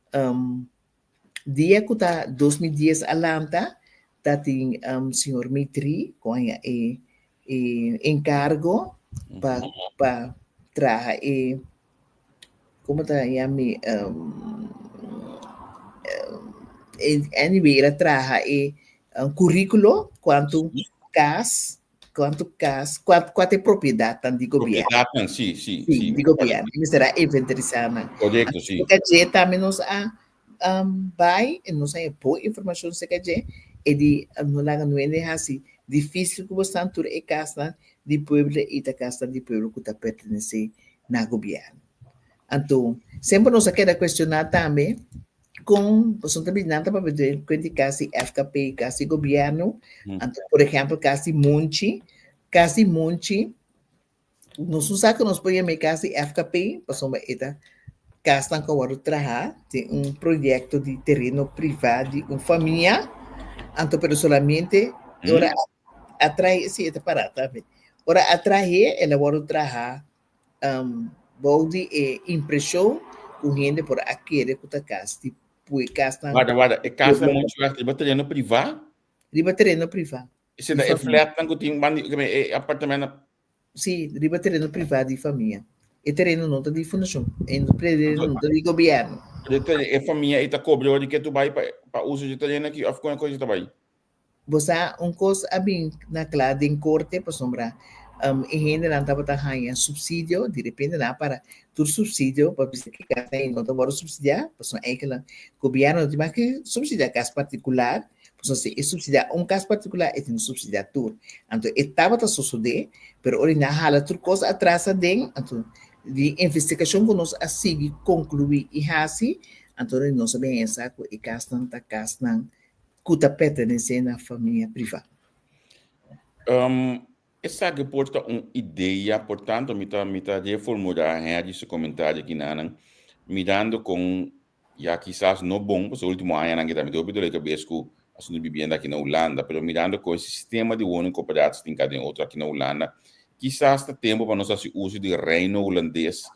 dia ku ta 2010 a lanta, ta tin señor Mitri ku a haña e enkargo pa pa traha e Como ta yami anyway el a traha e curriculo cuanto cas cuanto cas cua cua ta e propiedadnan di gobierno. Propiedadnan si si Si si. di gobierno y mester a inventarisa nan. Correcto si. Cerca dje tambe nos a bay y nos a haña bon informacion cerca dje e di no laga nuende haci dificil cu bo stan tur e casnan di pueblo y ta casnan di pueblo cu ta pertenece na gobièrnu. Anto, semper nos a keda kuestioná tambe kon, pasobra ta bini nan ta papia den kuent di kas di FKP, kas di gobièrnu, anto por ehèmpel kas di Monchi, kas di Monchi, nos no sa ku nos por yama e kas di FKP, pasobra e ta kasnan ku a wòrdu traha den un proyekto di tereno privá di un famia, anto pero solamente ora a trahe, si e ta pará tambe, ora a trahe el a wòrdu traha bou di e impreshon ku hende por a kere ku ta kas di pui kasnan. Warda, warda, e kasnan muchu wèg riba tereno privá? Riba tereno privá. Esei ta e flatnan ku tin banda di e apartamentonan? Sí, riba tereno privá di famia. E tereno no ta di fundashon, e tereno no ta di gobièrnu. E famia ei ta kobra ora di ke tu bai pa uso di e tereno aki òf kon e kos ei ta bai? Bo sa, un kos a bin na kla den korte pasobra e hendenan tabata haña supsidio, di repente nan a para tur supsidio pa bisa ki kas ei no ta wòrdu supsidiá, pasobra eikelnan gobièrnu no tin mas ke supsidiá kas partikular, pasobra si e supsidiá un kas partikular e tin ku supsidiá tur. Anto e tabata sosodé, pero ora nan hala tur kos atras aden, anto di investigashon ku nos a sigui konkluí i hasi, anto nos a bin haña sa ku e kasnan ta kasnan ku ta pertenesé na famia privá. Um, esaki por ta un idea, por tanto mi ta, mi ta reformulá Henry su komentario aki nanan, mirando kon ya kisas no bon, pasobra último añanan kita mi ta hopi dole kabes ku asuntu di bibienda aki na Hulanda, pero mirando kon e sistema di woningkooperatie tin ka den otro aki na Hulanda, kisas ta tempu pa nos hasi uso di Reino Hulandes,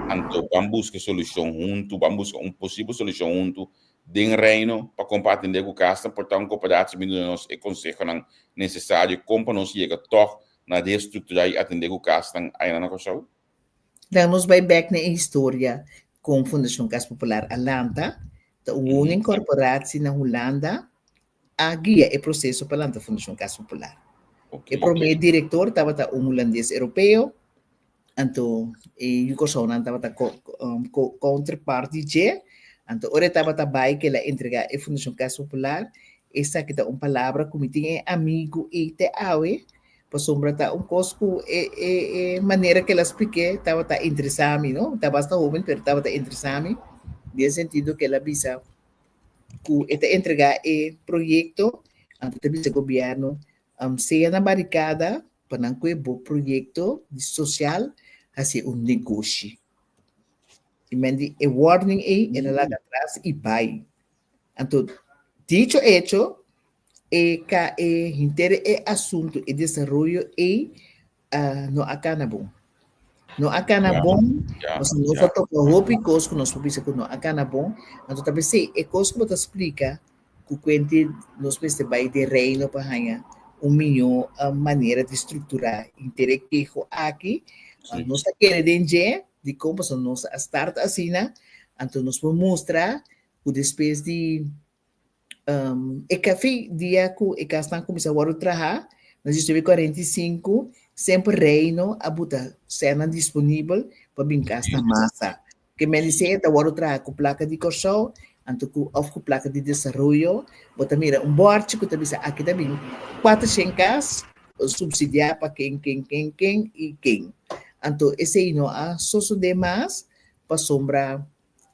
anto ban buska solushon huntu, ban buska un posibel solushon huntu Den Reino pa kon pa atendé ku kasnan por ta un kooperatie bin duna nos e konsehonan nesesario kon pa nos yega tòg na restrukturá i atendé ku kasnan aynan na Kòrsou? Dan nos bai bèk na e historia kon Fundashon Kas Popular a lanta. Ta un woningkorporatie na Hulanda a guia e proseso pa lanta Fundashon Kas Popular. E promé direktor tabata un hulandes europeo, anto e yu Kòrsounan tabata counterpart di dje, anto ora e tabata bai ku el a entregá e Fundashon Kas Popular, esaki ta un palabra ku mi tin e amigu ei te awe, pasobra ta un kos ku e e e manera ku el a splik'é tabata interesá mi, no, mi ta basta hóben pero tabata interesá mi, den sentido ku el a bisa ku e ta entregá e proyekto, anto ta bisa gobièrnu, sea na barikada pa nan kue bo proyekto di sosial. hasié un negoshi. I men di e warning ei el a laga atras i bai. Anto dicho hecho e ka e henter e asuntu e desaroyo ei no a kana bon. No a kana bon, pasobra nos a topa hopi kos ku nos por bisa ku no a kana bon. Anto ta p'esei e kos ku bo ta splika ku kuenti nos mester bai den Reino pa haña un mihó manera di strukturá henter e keho aki. Nos ta kere den dje, dikon? Pasobra nos a start asina, anto nos por mustra ku despues di E café dia cu e casnan cuminsa wordo traha, na 1945, semper Reino a buta cenan disponibel pa bin casnan masa. Ke men di e ta wordo traha cu placa di Corsou, anto cu of cu placa di desaroyo. Bo ta mira un borchi cu ta bisa aki ta bin 400 cas subsidia pa ken, ken, ken, ken y ken. Anto esey no a sosode mas pasobra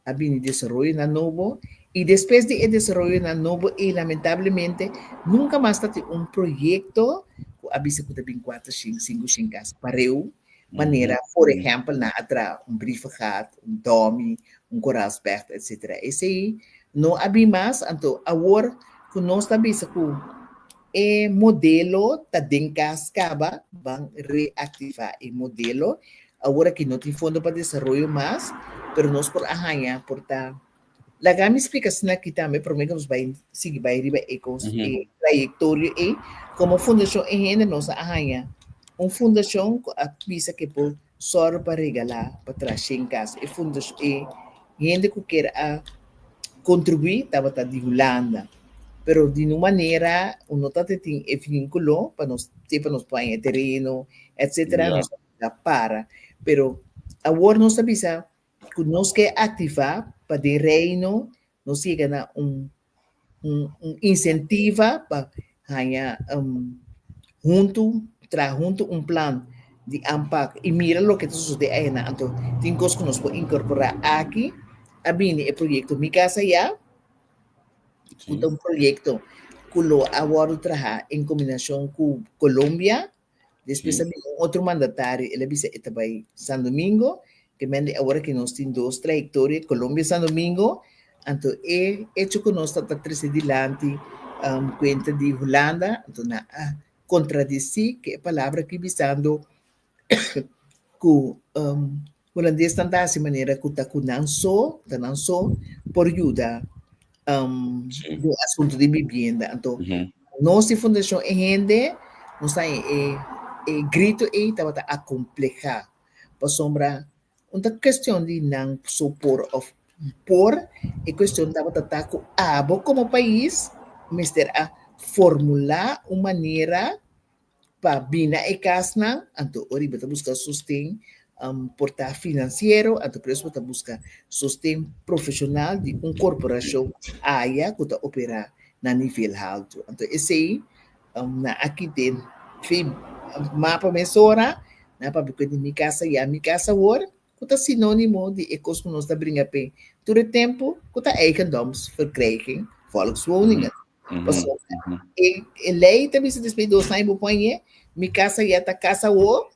a bini desaroyonan nobo y despues di e desaroyonan nobo ey lamentablemente nunca mas ta tin un proyecto cu a bisa cu ta bin cuater shin, cinco shin cas pareu manera por ehempel nan a traha un Brievengat, un Domi, un Koraalspecht etc. Esey no a bin mas anto awor cu nos ta bisa cu e modelo ta den cas caba ban reactiva e modelo. Awor aki no tin fondo pa desaroyo mas, pero nos por a haña por ta. Laga mi splika asina aki tambe prome ku nos bai sigui bai riba e kos, e trayektorio ei. Komo fundashon e hende nos a haña un fundashon ku a bisa ke por sòru pa regalá pa traha shen kas. E fundashon e hende ku kier a kontribuí tabata di Hulanda, pero di un manera no tabata tin e vínkulo pa nos te pa nos por haña e tereno etcetera. Nos ta para. Pero awor nos ta bisa ku nos ke aktivá pa den Reino nos yega na un un un insentiva pa haña huntu traha huntu un plan di aanpak i mira loke ta sosodé ayina. Anto tin kos ku nos por inkorporá aki. A bini e proyekto Mi Casa Ya. Ku ta un proyekto ku lo a wòrdu traha en kombinashon ku Colombia. Despues a bini un otro mandatario, el a bisa e ta bai San Domingo, ke men di awor aki nos tin dos trayectoria, Colombia San Domingo, anto e hecho ku nos ta ta trese dilanti kuenta di Hulanda, anto nan a kontradesí ke e palabra aki bisando ku Hulandesnan ta hasi manera ku ta ku nan so, ta nan so por yuda den asuntu di bibienda. Anto nos di Fundashon E Hende nos ta e e grito ei tabata akomplehá pasobra no ta kuestion di nan so por òf por, e kuestion tabata ta ku abo komo pais mester a formulá un manera pa bin na e kasnan, anto ora bo ta buska sosten por ta finansiero, anto por eso bo ta buska sosten profeshonal di un korporashon aya ku ta operá na nivel haltu. Anto esei nan a kita e mapa mesora, nan a papia ku e di mi kasa ya mi kasa awor, ku ta sinónimo di e kos ku nos ta bringa p'e tur e tempu, ku ta eigendomsverkrijging volkswoningen. Pasobra e e lei ta bisa despues di dos aña bo pon mi casa ya ta casa awo,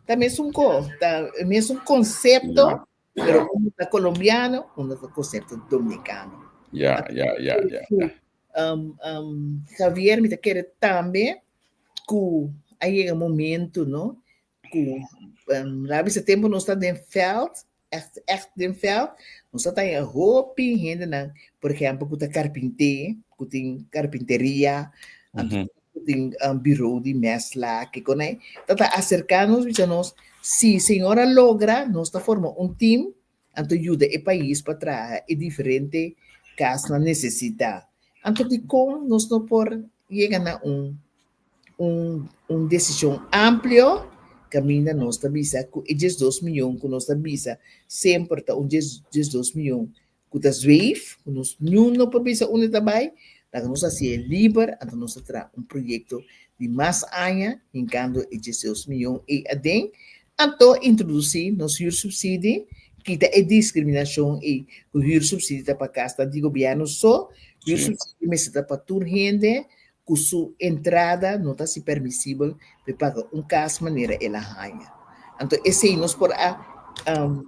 ta mesun ko, ta mesun konsepto, pero uno ta colombiano, uno ta konsepto dominicano. Javier, mi ta kere tambe ku a yega momento, no, ku la bisa tempu nos ta den veld, echt echt den veld, nos ta taña hopi hendenan, por ehempel ku ta karpinté, ku tin karpinteria, anto ku tin biro di mèsla, kiko nan, ta ta aserká nos bisa nos, si señor a logra, nos ta forma un team, anto yuda e pais pa traha e diferente kasnan nesesitá. Anto dikon nos no por yega na un un un desishon amplio kaminda nos ta bisa ku e diesdos miyon ku nos ta bisa semper ta un diesdos miyon ku ta zweef, ku nos niun no por bisa unda ta bai, laga nos hasié liber, anto nos ta traha un proyekto di mas aña hinkando e diesdos miyon ei aden, anto introdusí nos huursubsidie, kita e diskriminashon ei ku huursubsidie ta pa kasnan di gobièrnu so, huursubsidie mester ta pa tur hende, ku su entrada no ta si permisibel pa e paga un kas manera el a haña. Anto esei nos por a um,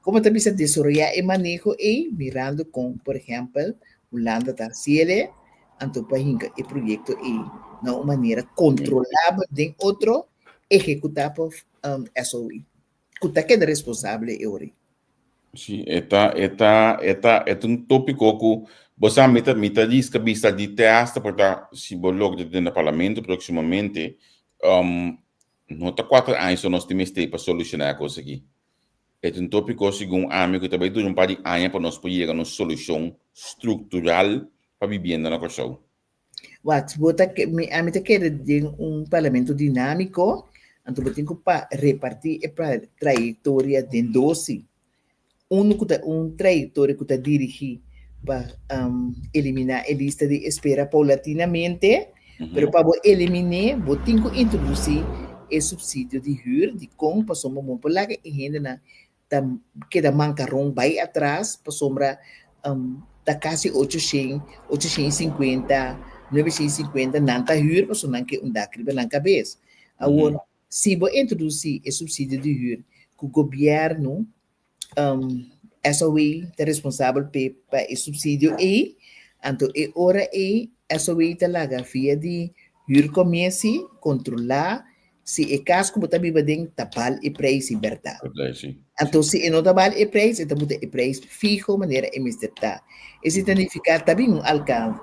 como ta bisa desaroyá e maneho ei mirando kon, por ehèmpel, Hulanda ta hasiele, anto pa hinka e proyekto ei na un manera kontrolabel den otro ehekutá pa um, SOE, ku ta keda responsabel e ora ei. Sí, e ta, e ta, e ta, e ta un tópiko ku bo sa mi ta, mi ta riska bisa di te hasta por ta si bo logra den e parlamento próksimamente, um, no ta kuater aña so nos tin mester pa solushoná e kos aki. E ta un tópiko segun ami ku ta bai dura un par di aña pa nos por yega na un solushon struktural pa bibienda na Kòrsou. Wat, bo ta ke, mi, ami ta kere den un parlamento dinámiko, anto bo tin ku pa repartí e pra, trayektoria den dosi. Unu ku ta un trayektoria ku ta dirigí pa um, eliminá e lista di espera paulatinamente, pero pa bo eliminé bo tin ku introdusí e supsidio di hür, dikon? Pasobra bo no por laga e hendenan ta keda mankaron bai atras pasobra ta kasi 800, 850, 950 nan ta hür pasobra nan ke un dak riba nan kabes. Awor, si bo introdusí e supsidio di hür ku gobièrnu, SOE ta responsabel p'e pa e supsidio ei, anto e ora ei SOE ta laga via di hürkomiesi kontrolá Si e kas ku bo ta biba den ta bal e preis i bèrdat. Anto si e no ta bal e preis, e ta buta e preis fiho manera e mester ta. Esei ta nifiká ta bin un alkan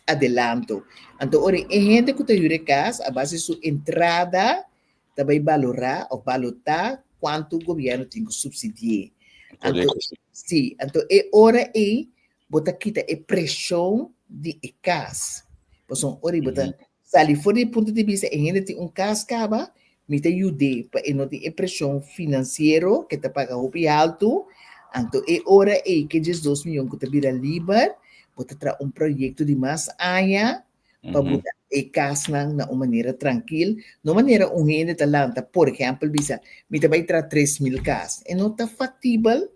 adelanto. Anto ora e hende ku ta hür e kas a base su entrada ta bai balorá òf balotá kuantu gobièrnu tin ku supsidi'é. Anto si, anto e ora ei bo ta kita e preshon di e kas. Pasobra ora bo ta sali for di e punto di bista e hende tin un kas kaba, mi ta yud'é pa e no tin e preshon finansiero ke ta paga hopi haltu. Anto e ora ei ke 12 miyon ku ta bira liber, bo ta traha un proyekto di mas aña pa buta e kasnan na un manera trankil. No manera un hende ta lanta, por ehèmpel, bisa mi ta bai traha 3000 kas. E no ta faktibel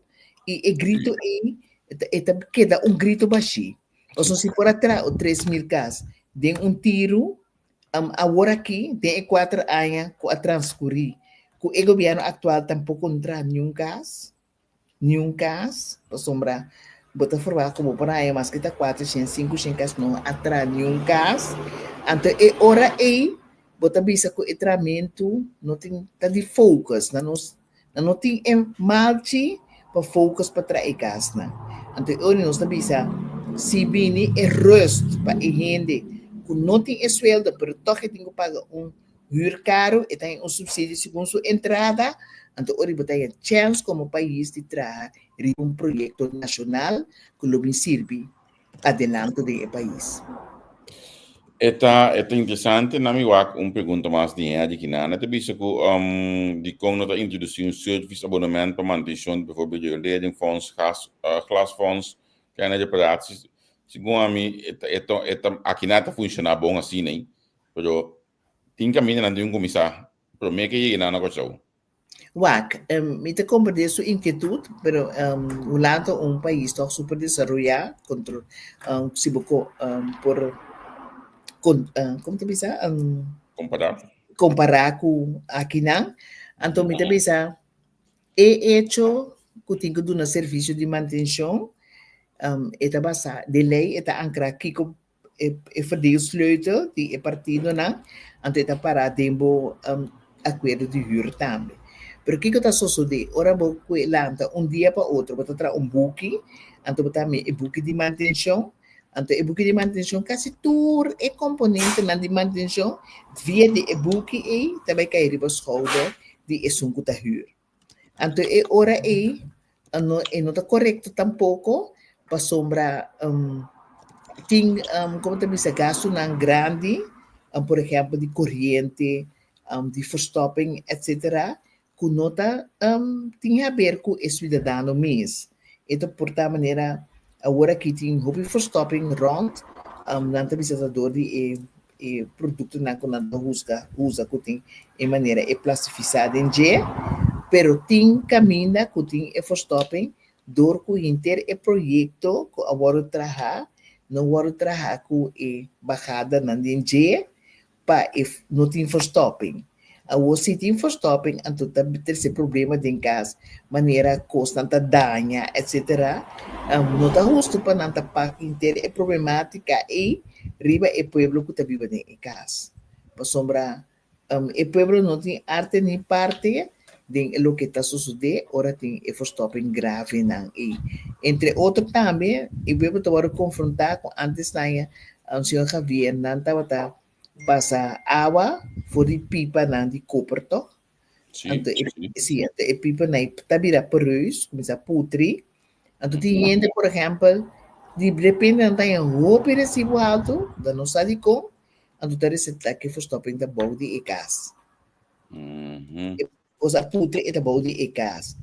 i e grito ei e ta keda un grito bashí. Pasobra si por a traha 3000 kas den un tiru, awor aki, den e kuater aña ku a transkurí, ku e gobièrnu aktual tampoko no traha niun kas, niun kas, pasobra bo ta forwagt ku bo por haña maske ta 400, 500 kas, no a traha niun kas. Anto e ora ei bo ta bisa ku e trahamentu no tin ta di focus, nan no Nan no tin e malchi pa focus pa traha e kasnan. Anto e ora nos ta bisa, si bini e rust pa e hende ku no tin e sueldo pero tòg e tin ku paga un hür karu, e ta haña un supsidio segun su entrada, anto ora bo ta haña chèns komo pais di traha riba un proyekto nashonal ku lo bin sirbi adelanto den e pais. E ta e ta interesante na mi wak un pregunta mas di Henry Kinana ta bisa ku um, dikon no ta introdusí un service abonnement pa mantenshon di bijvoorbeeld rioleringsfonds, gas, uh, glasfonds, kleine reparaties. Segun ami e ta e ta e ta aki na ta funshoná bon asina, pero tin kamindanan tin ku kuminsá promé ke yega nan na Kòrsou. Wak, mi ta komprendé su inkietut, pero Hulanda ta un pais tòg super desaroyá, kontro si bo por komo ta bisa? Kompará. Kompará ku akinan. Anto mi ta bisa e echo ku tin ku duna servisio di mantenshon e ta basá den lei e ta ankrá kiko e verdeelsleutel di e partidonan, anto e ta pará den bo akuerdo di hür tambe. Pero kiko ta sosodé? Ora bo kue lanta un dia pa otro, bo ta traha un buki, anto bo ta haña e buki di mantenshon, anto e buki di mantenshon kasi tur e komponentenan di mantenshon via di e buki ei ta bai kai riba skouder di esun ku ta hür. Anto e ora ei no e no ta korekto tampoko pasobra tin komo ta bisa gastunan grandi por ehèmpel di koriente di verstopping etsetera ku no ta tin haber ku e suidadano mes. E ta por ta manera awor aki tin hopi verstopping rònt nan ta bisa ta dor di e e produktonan ku nan ta husga usa ku tin e manera e plastifisá den dje, pero tin kaminda ku tin e verstopping dor ku henter e proyekto ku a wòrdu trahá no wòrdu trahá ku e bahadanan den dje pa e no tin verstopping. Awor si tin verstopping anto ta trese problema den kas, manera kosnan ta daña etcetera. No ta hustu pa nan ta pak henter e problematica ei riba e pueblo ku ta biba den e kas. Pasobra e pueblo no tin arte ni parte den e loke ta sosodé ora tin e verstopping gravenan ei. Entre otro tambe e pueblo ta wòrdu konfrontá ku antes nan señor Javier nan tabata pasa awa for di pipanan di koper toch? Sí, Anto e, sí. sí, anto e pipanan ta bira pereus, kuminsá putri. Anto tin hende, por ehèmpel, di repente nan ta haña hopi resibo haltu, nan no sa dikon, anto ta resultá ku e verstopping ta bou di e kas. E kos a putri e ta bou di e kas.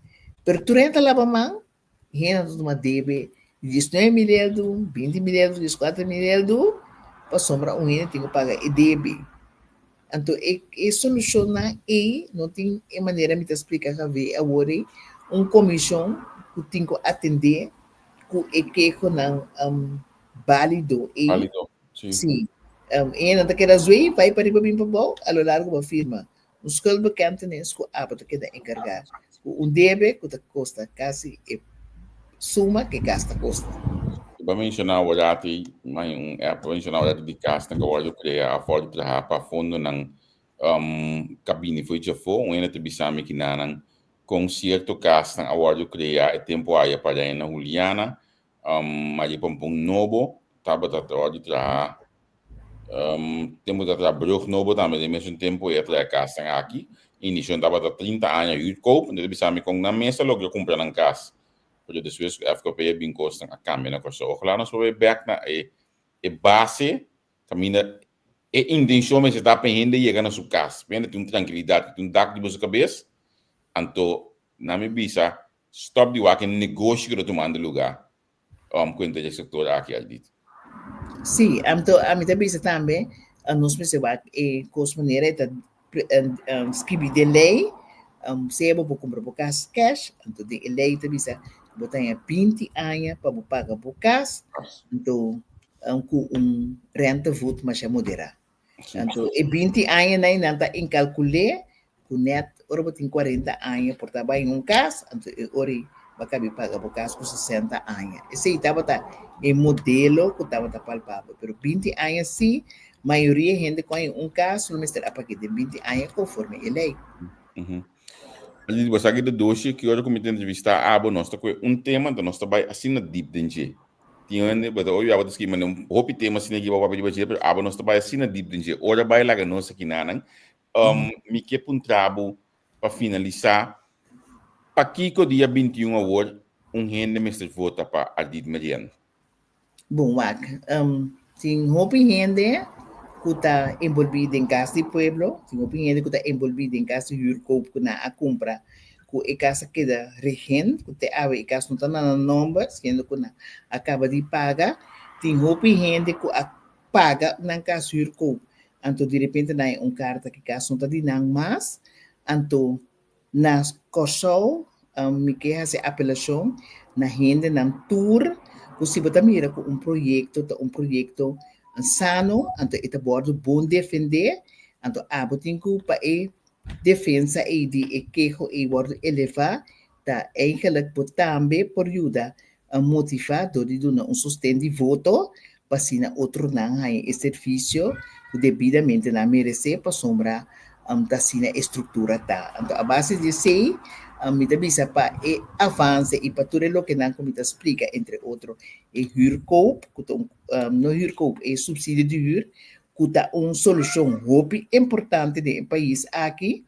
Pero tur hende ta laba man, Hende ta tuma debe di diesnuebe mil eldu, binti mil eldu, dieskuater mil eldu, pasobra un hende tin ku paga e debe. Anto e e solushonnan ei no tin e manera mi ta splika Javier awor ei, un komishon ku tin ku atendé ku e kehonan bálido ei. Bálido, sí. Sí. E hendenan ta keda zwei, bai pariba bin pabou, a lo largo bo a firma Un schuldbekentenis ku abo ta keda enkargá ku un debe ku ta kosta kasi e suma ku e kas ta kosta. Bo a menshoná awor mai un app, bo a menshoná awor di kasnan ku a wòrdu krea òf wòrdu traha pa fondonan ka bini for di djafó. Un hende ta bisa mi kinanan kon sierto kasnan a wòrdu krea e tempu aya pa Reina Juliana, Maria Pompon Nobo tabata wòrdu traha Tempu ta traha brug nobo tambe den mesun tempu e a traha e kasnan aki. Inicion tabata 30 aña huurkoop. Nan ta bisa mi kon nan mes a logra kumpra nan kas. Pero despues ku FKP a bin kosnan a kambia na Kòrsou. Ojalá nos por bai bèk na e e base kaminda e intenshon mester ta pa e hende yega na su kas. Pa e hende tin un trankilidat, tin un dak riba su kabes. Anto nan mi bisa stòp di wak e negoshi ku ta tumando lugá um cuenta dje sector aki al dit. Sí, anto ami ta bisa tambe, nos mester wak e kos manera e ta skibi den lei, sea bo por kumpra bo kas cash, anto den e lei ta bisa bo ta haña binti aña pa bo paga bo kas, anto ku un rentevoet masha moderá. Anto e binti añanan nan ta inkalkul'é ku nèt ora bo tin kuarenta aña por ta bai un kas, anto e ora ei bo a kabi paga bo kas ku sesenta aña. Esei tabata e modelo ku tabata palpabel. Pero binti aña sí, mayoria hende ku haña un kas lo mester a pag'é den binti aña konforme e lei. Bo sa ki ta dushi ki ora ku mi ta entrevistá abo nos ta kohe un tema anto nos ta bai asina dip den dje. Tin hende bo ta obi abo ta skirbi manda un hopi tema asina aki bo papia riba dje pero abo nos ta bai asina dip den dje. Ora bai laga nos akinanan. Mi ke puntra bo pa finalisa pakiko dia 21 awor un hende mester vota pa Ardit Merian? Bon wak, tin hopi hende ku ta enbolbí den kas di pueblo, tin hopi hende ku ta enbolbí den kas di huurkoop ku nan a kumpra ku e kas a keda regent, ku te awe e kas no ta na nan nomber, siendo ku nan a kaba di paga. Tin hopi hende ku a paga nan kas huurkoop, anto di repente nan haña un karta ku e kas no ta di nan mas, anto na Kòrsou mi ke hasi apelashon na hendenan tur ku si bo ta mira ku un proyekto ta un proyekto sano, anto e ta wòrdu bon defendé, anto abo tin ku pa e Defensa ei di e keho ei wòrdu elevá ta eigenlik bo tambe por yuda motivá dor di duna un sosten di voto pa asina otronan haña e servisio ku debidamente nan meresé pasobra ta asina e struktura ta. Anto a base di esei mi ta bisa pa e avanse i pa tur e lokenan ku mi ta splika entre otro e huurkoop ku ta un no huurkoop e supsidio di huur ku ta un solushon hopi importante den e pais aki,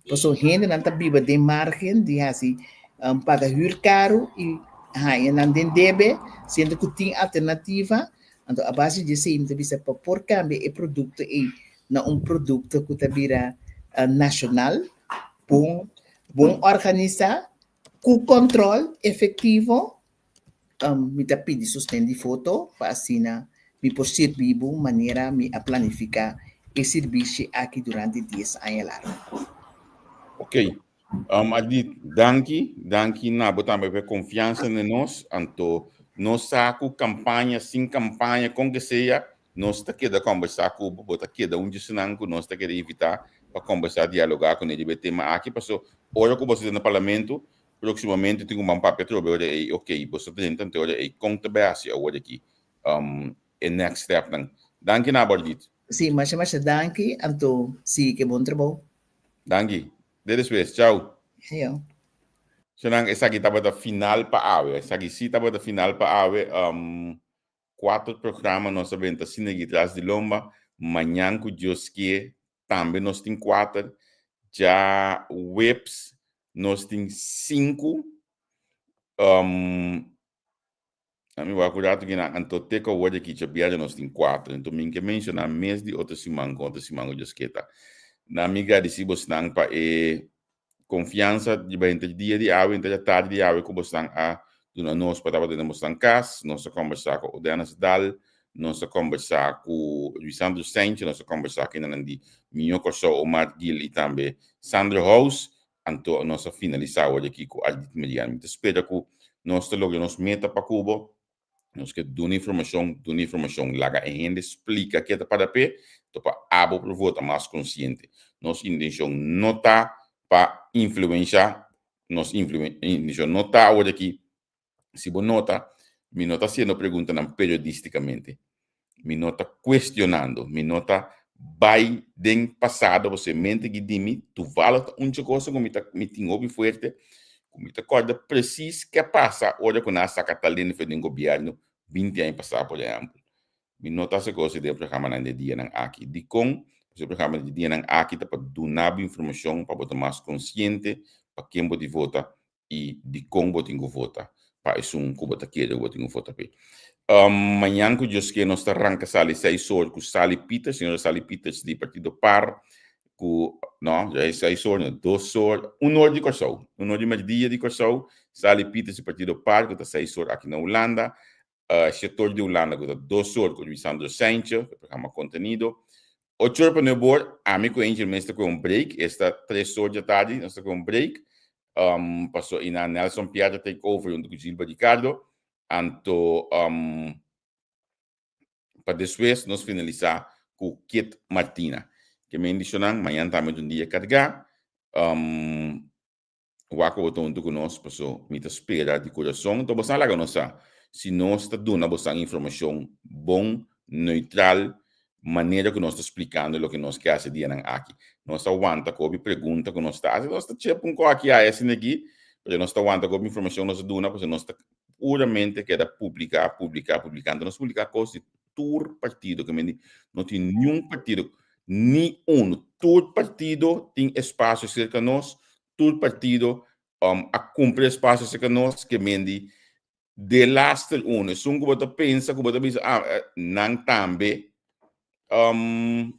pasobra hendenan ta biba den margen di hasi paga hür karu i haña nan den debe, siendo ku tin alternativa. Anto a base di esei mi ta bisa pa por kambia e produkto ei na un produkto ku ta bira nashonal, bon bon organisá, ku kòntròl efektivo. Mi ta pidi sosten di foto pa asina mi por sirbi bo manera mi a planifica e sirbishi aki durante dies aña largo. Ok. Ardit, danki. Danki na bo tambe pa e confiansa den nos. Anto nos sa cu campaña sin campaña, con que sea. Nos ta keda kòmbersá ku bo, bo ta keda un djesenan ku nos ta keda invitá pa kòmbersá, dialogá kuné riba e tema aki, paso ora ku boso ta na parlamento, próksimamente tin ku ban papia atrobe ora ei, okey, boso ta drenta ante ora ei, kon ta bai hasi awor aki e next stepnan? Danki na bo, Ardit. Sí, masha masha danki, anto sigui ku e bon trabou. Danki. Te despues. Chau. Ayo. Senan, esaki tabata final pa awe. Esaki sí tabata final pa awe. Cuatro programa nos a benta asina aki tras di lomba. Mañan cu Dios kie tambe nos tin cuater. Dja weps nos tin cinco. Um, ami wak un rato kinan, anto te cu awor aki djabièrnè nos tin cuater. Anto mi ke menciona mes di otro siman cu otro siman cu Dios kie ta. Na mi gradici bosnan pa e Konfiansa riba henter dia di awe, henter atardi di awe ku bosnan a duna nos pa tabata den bosnan kas. Nos a kombersá ku Odenas Dal, nos a kombersá ku Luisandro Saintje, nos a kombersá ku hendenan di Mihó Kòrsou, Omar Gil i tambe Sandro Hous. Anto nos a finalisá awor aki ku Ardit Merian. Mi ta spera ku nos ta logra nos meta pa ku bo. Nos ke duna informashon, duna informashon. Laga e hende splika ke ta para p'e, to pa abo por vota mas konsiente. Nos intenshon no ta pa influensha, nos intenshon no ta awor aki, si bo nota, mi no ta hasiendo preguntanan periodistikamente. Mi no ta kuestionando, mi no ta bai den pasado pasobra e mente ki di mi toevallig ta un cosa ku mi ta mi tin hopi fuerte ku mi ta kòrda presis ke a pasa ora ku nan a saka talento for den gobièrnu binti aña pasá por ehèmpel. Mi no ta hasi kos den e programanan di e dianan aki. Dikon? Pasobra e programa di e dianan aki ta pa duna bo informashon pa bo ta mas konsiente pa ken bo di vota i dikon bo tin ku vota pa esun ku bo ta kere ku bo tin ku vota p'e. Mañan ku Dios ke nos ta ranka sali seis or ku Sally Pieters, señora Sally Pieters di partido par ku no, ya e seis or no, dos or, un or di Kòrsou, un or di mèrdia di Kòrsou, Sally Pieters di partido par ku ta seis or aki na Hulanda, Shete or di Hulanda ku ta dos or ku Luisandro Saintje, ku e programa Kontenido. Ocho or pa nuebe or, ami ku Angel mes ta kohe un break, esta tres or dja tardi nos ta kohe un break, paso i na Nelson Pierre ta take over huntu ku Gilbert Ricardo, anto pa despues nos finalisa ku Kit Martina. Ke men di shonan, mañan tambe ta un dia kargá. Wak ku bo ta huntu ku nos, paso mi ta spera di kurason. Enton bosan laga nos sa si nos ta duna bosan informashon bon, neutral, manera ku nos ta splikando loke nos ke hasi dianan aki. Nos ta wanta ku hopi pregunta ku nos ta hasi, nos ta chep un kos aki aya asina aki, pero nos ta wanta ku hopi informashon nos ta duna, pasobra nos ta puramente keda publiká, publiká, publiká. Anto nos publiká kos di tur partido, ke mende no tin niun partido, ni uno, tur partido tin espasio serka nos, tur partido um, a kumpli espasio serka nos, ke mende de laster uno, esun ku bo ta pensa, ku bo ta bisa, ah, eh, nan tambe um,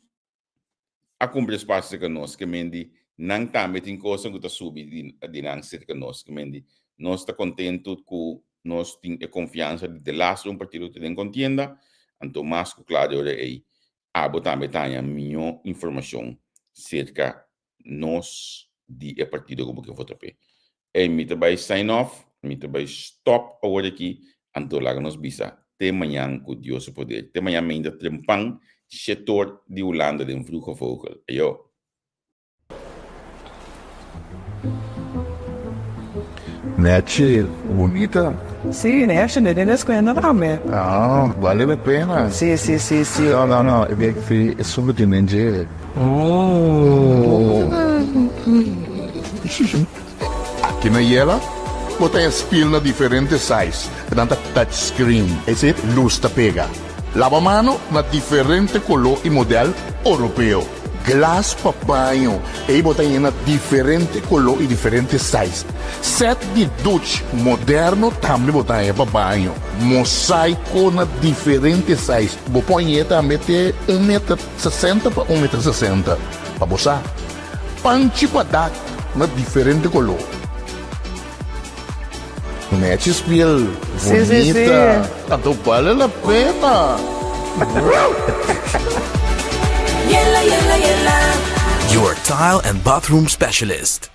a kumpli espasio serka nos, ke mende nan tambe tin kosnan ku ta subi di, di nan serka nos, ke mende nos ta kontentu ku nos tin e konfiansa di de laster un partido ku ta den kontienda, anto mas ku kla di ora ei, abo tambe ta haña mihó informashon serka nos di e partido ku bo ke vota p'e. Ey, mi ta bai sign off, mi ta bai stop awor aki, anto laga nos bisa te mañan ku Dios su poder. Te mañan meinta trempan shetor di Hulanda den Vroege Vogel. Ayo! Nechi, bunita. Sí, nechi, ne den escuela tambe. Ah, vale la pena. Sí, sí, sí, sí. No, no, no, e bek fi e solo tin den dje. Oh. Aki na Yela, bo ta haña spiel na diferente size, nan ta touch screen, es lus ta pega. Laba mano na diferente koló i modèl oropeo. Glas pa baño, ei bo ta haña na diferente koló i diferente size. Sèt di duch moderno tambe bo ta haña pa baño. Mosaiko na diferente size, bo por hañ'é tambe te un meter sesenta pa un meter sesenta, pa bo sa. Panchi pa dak na diferente koló. Nechi spiel Sí, sí, sí. bonita. Anto bale la pena. Yela, yela, yela. Your tile and bathroom specialist.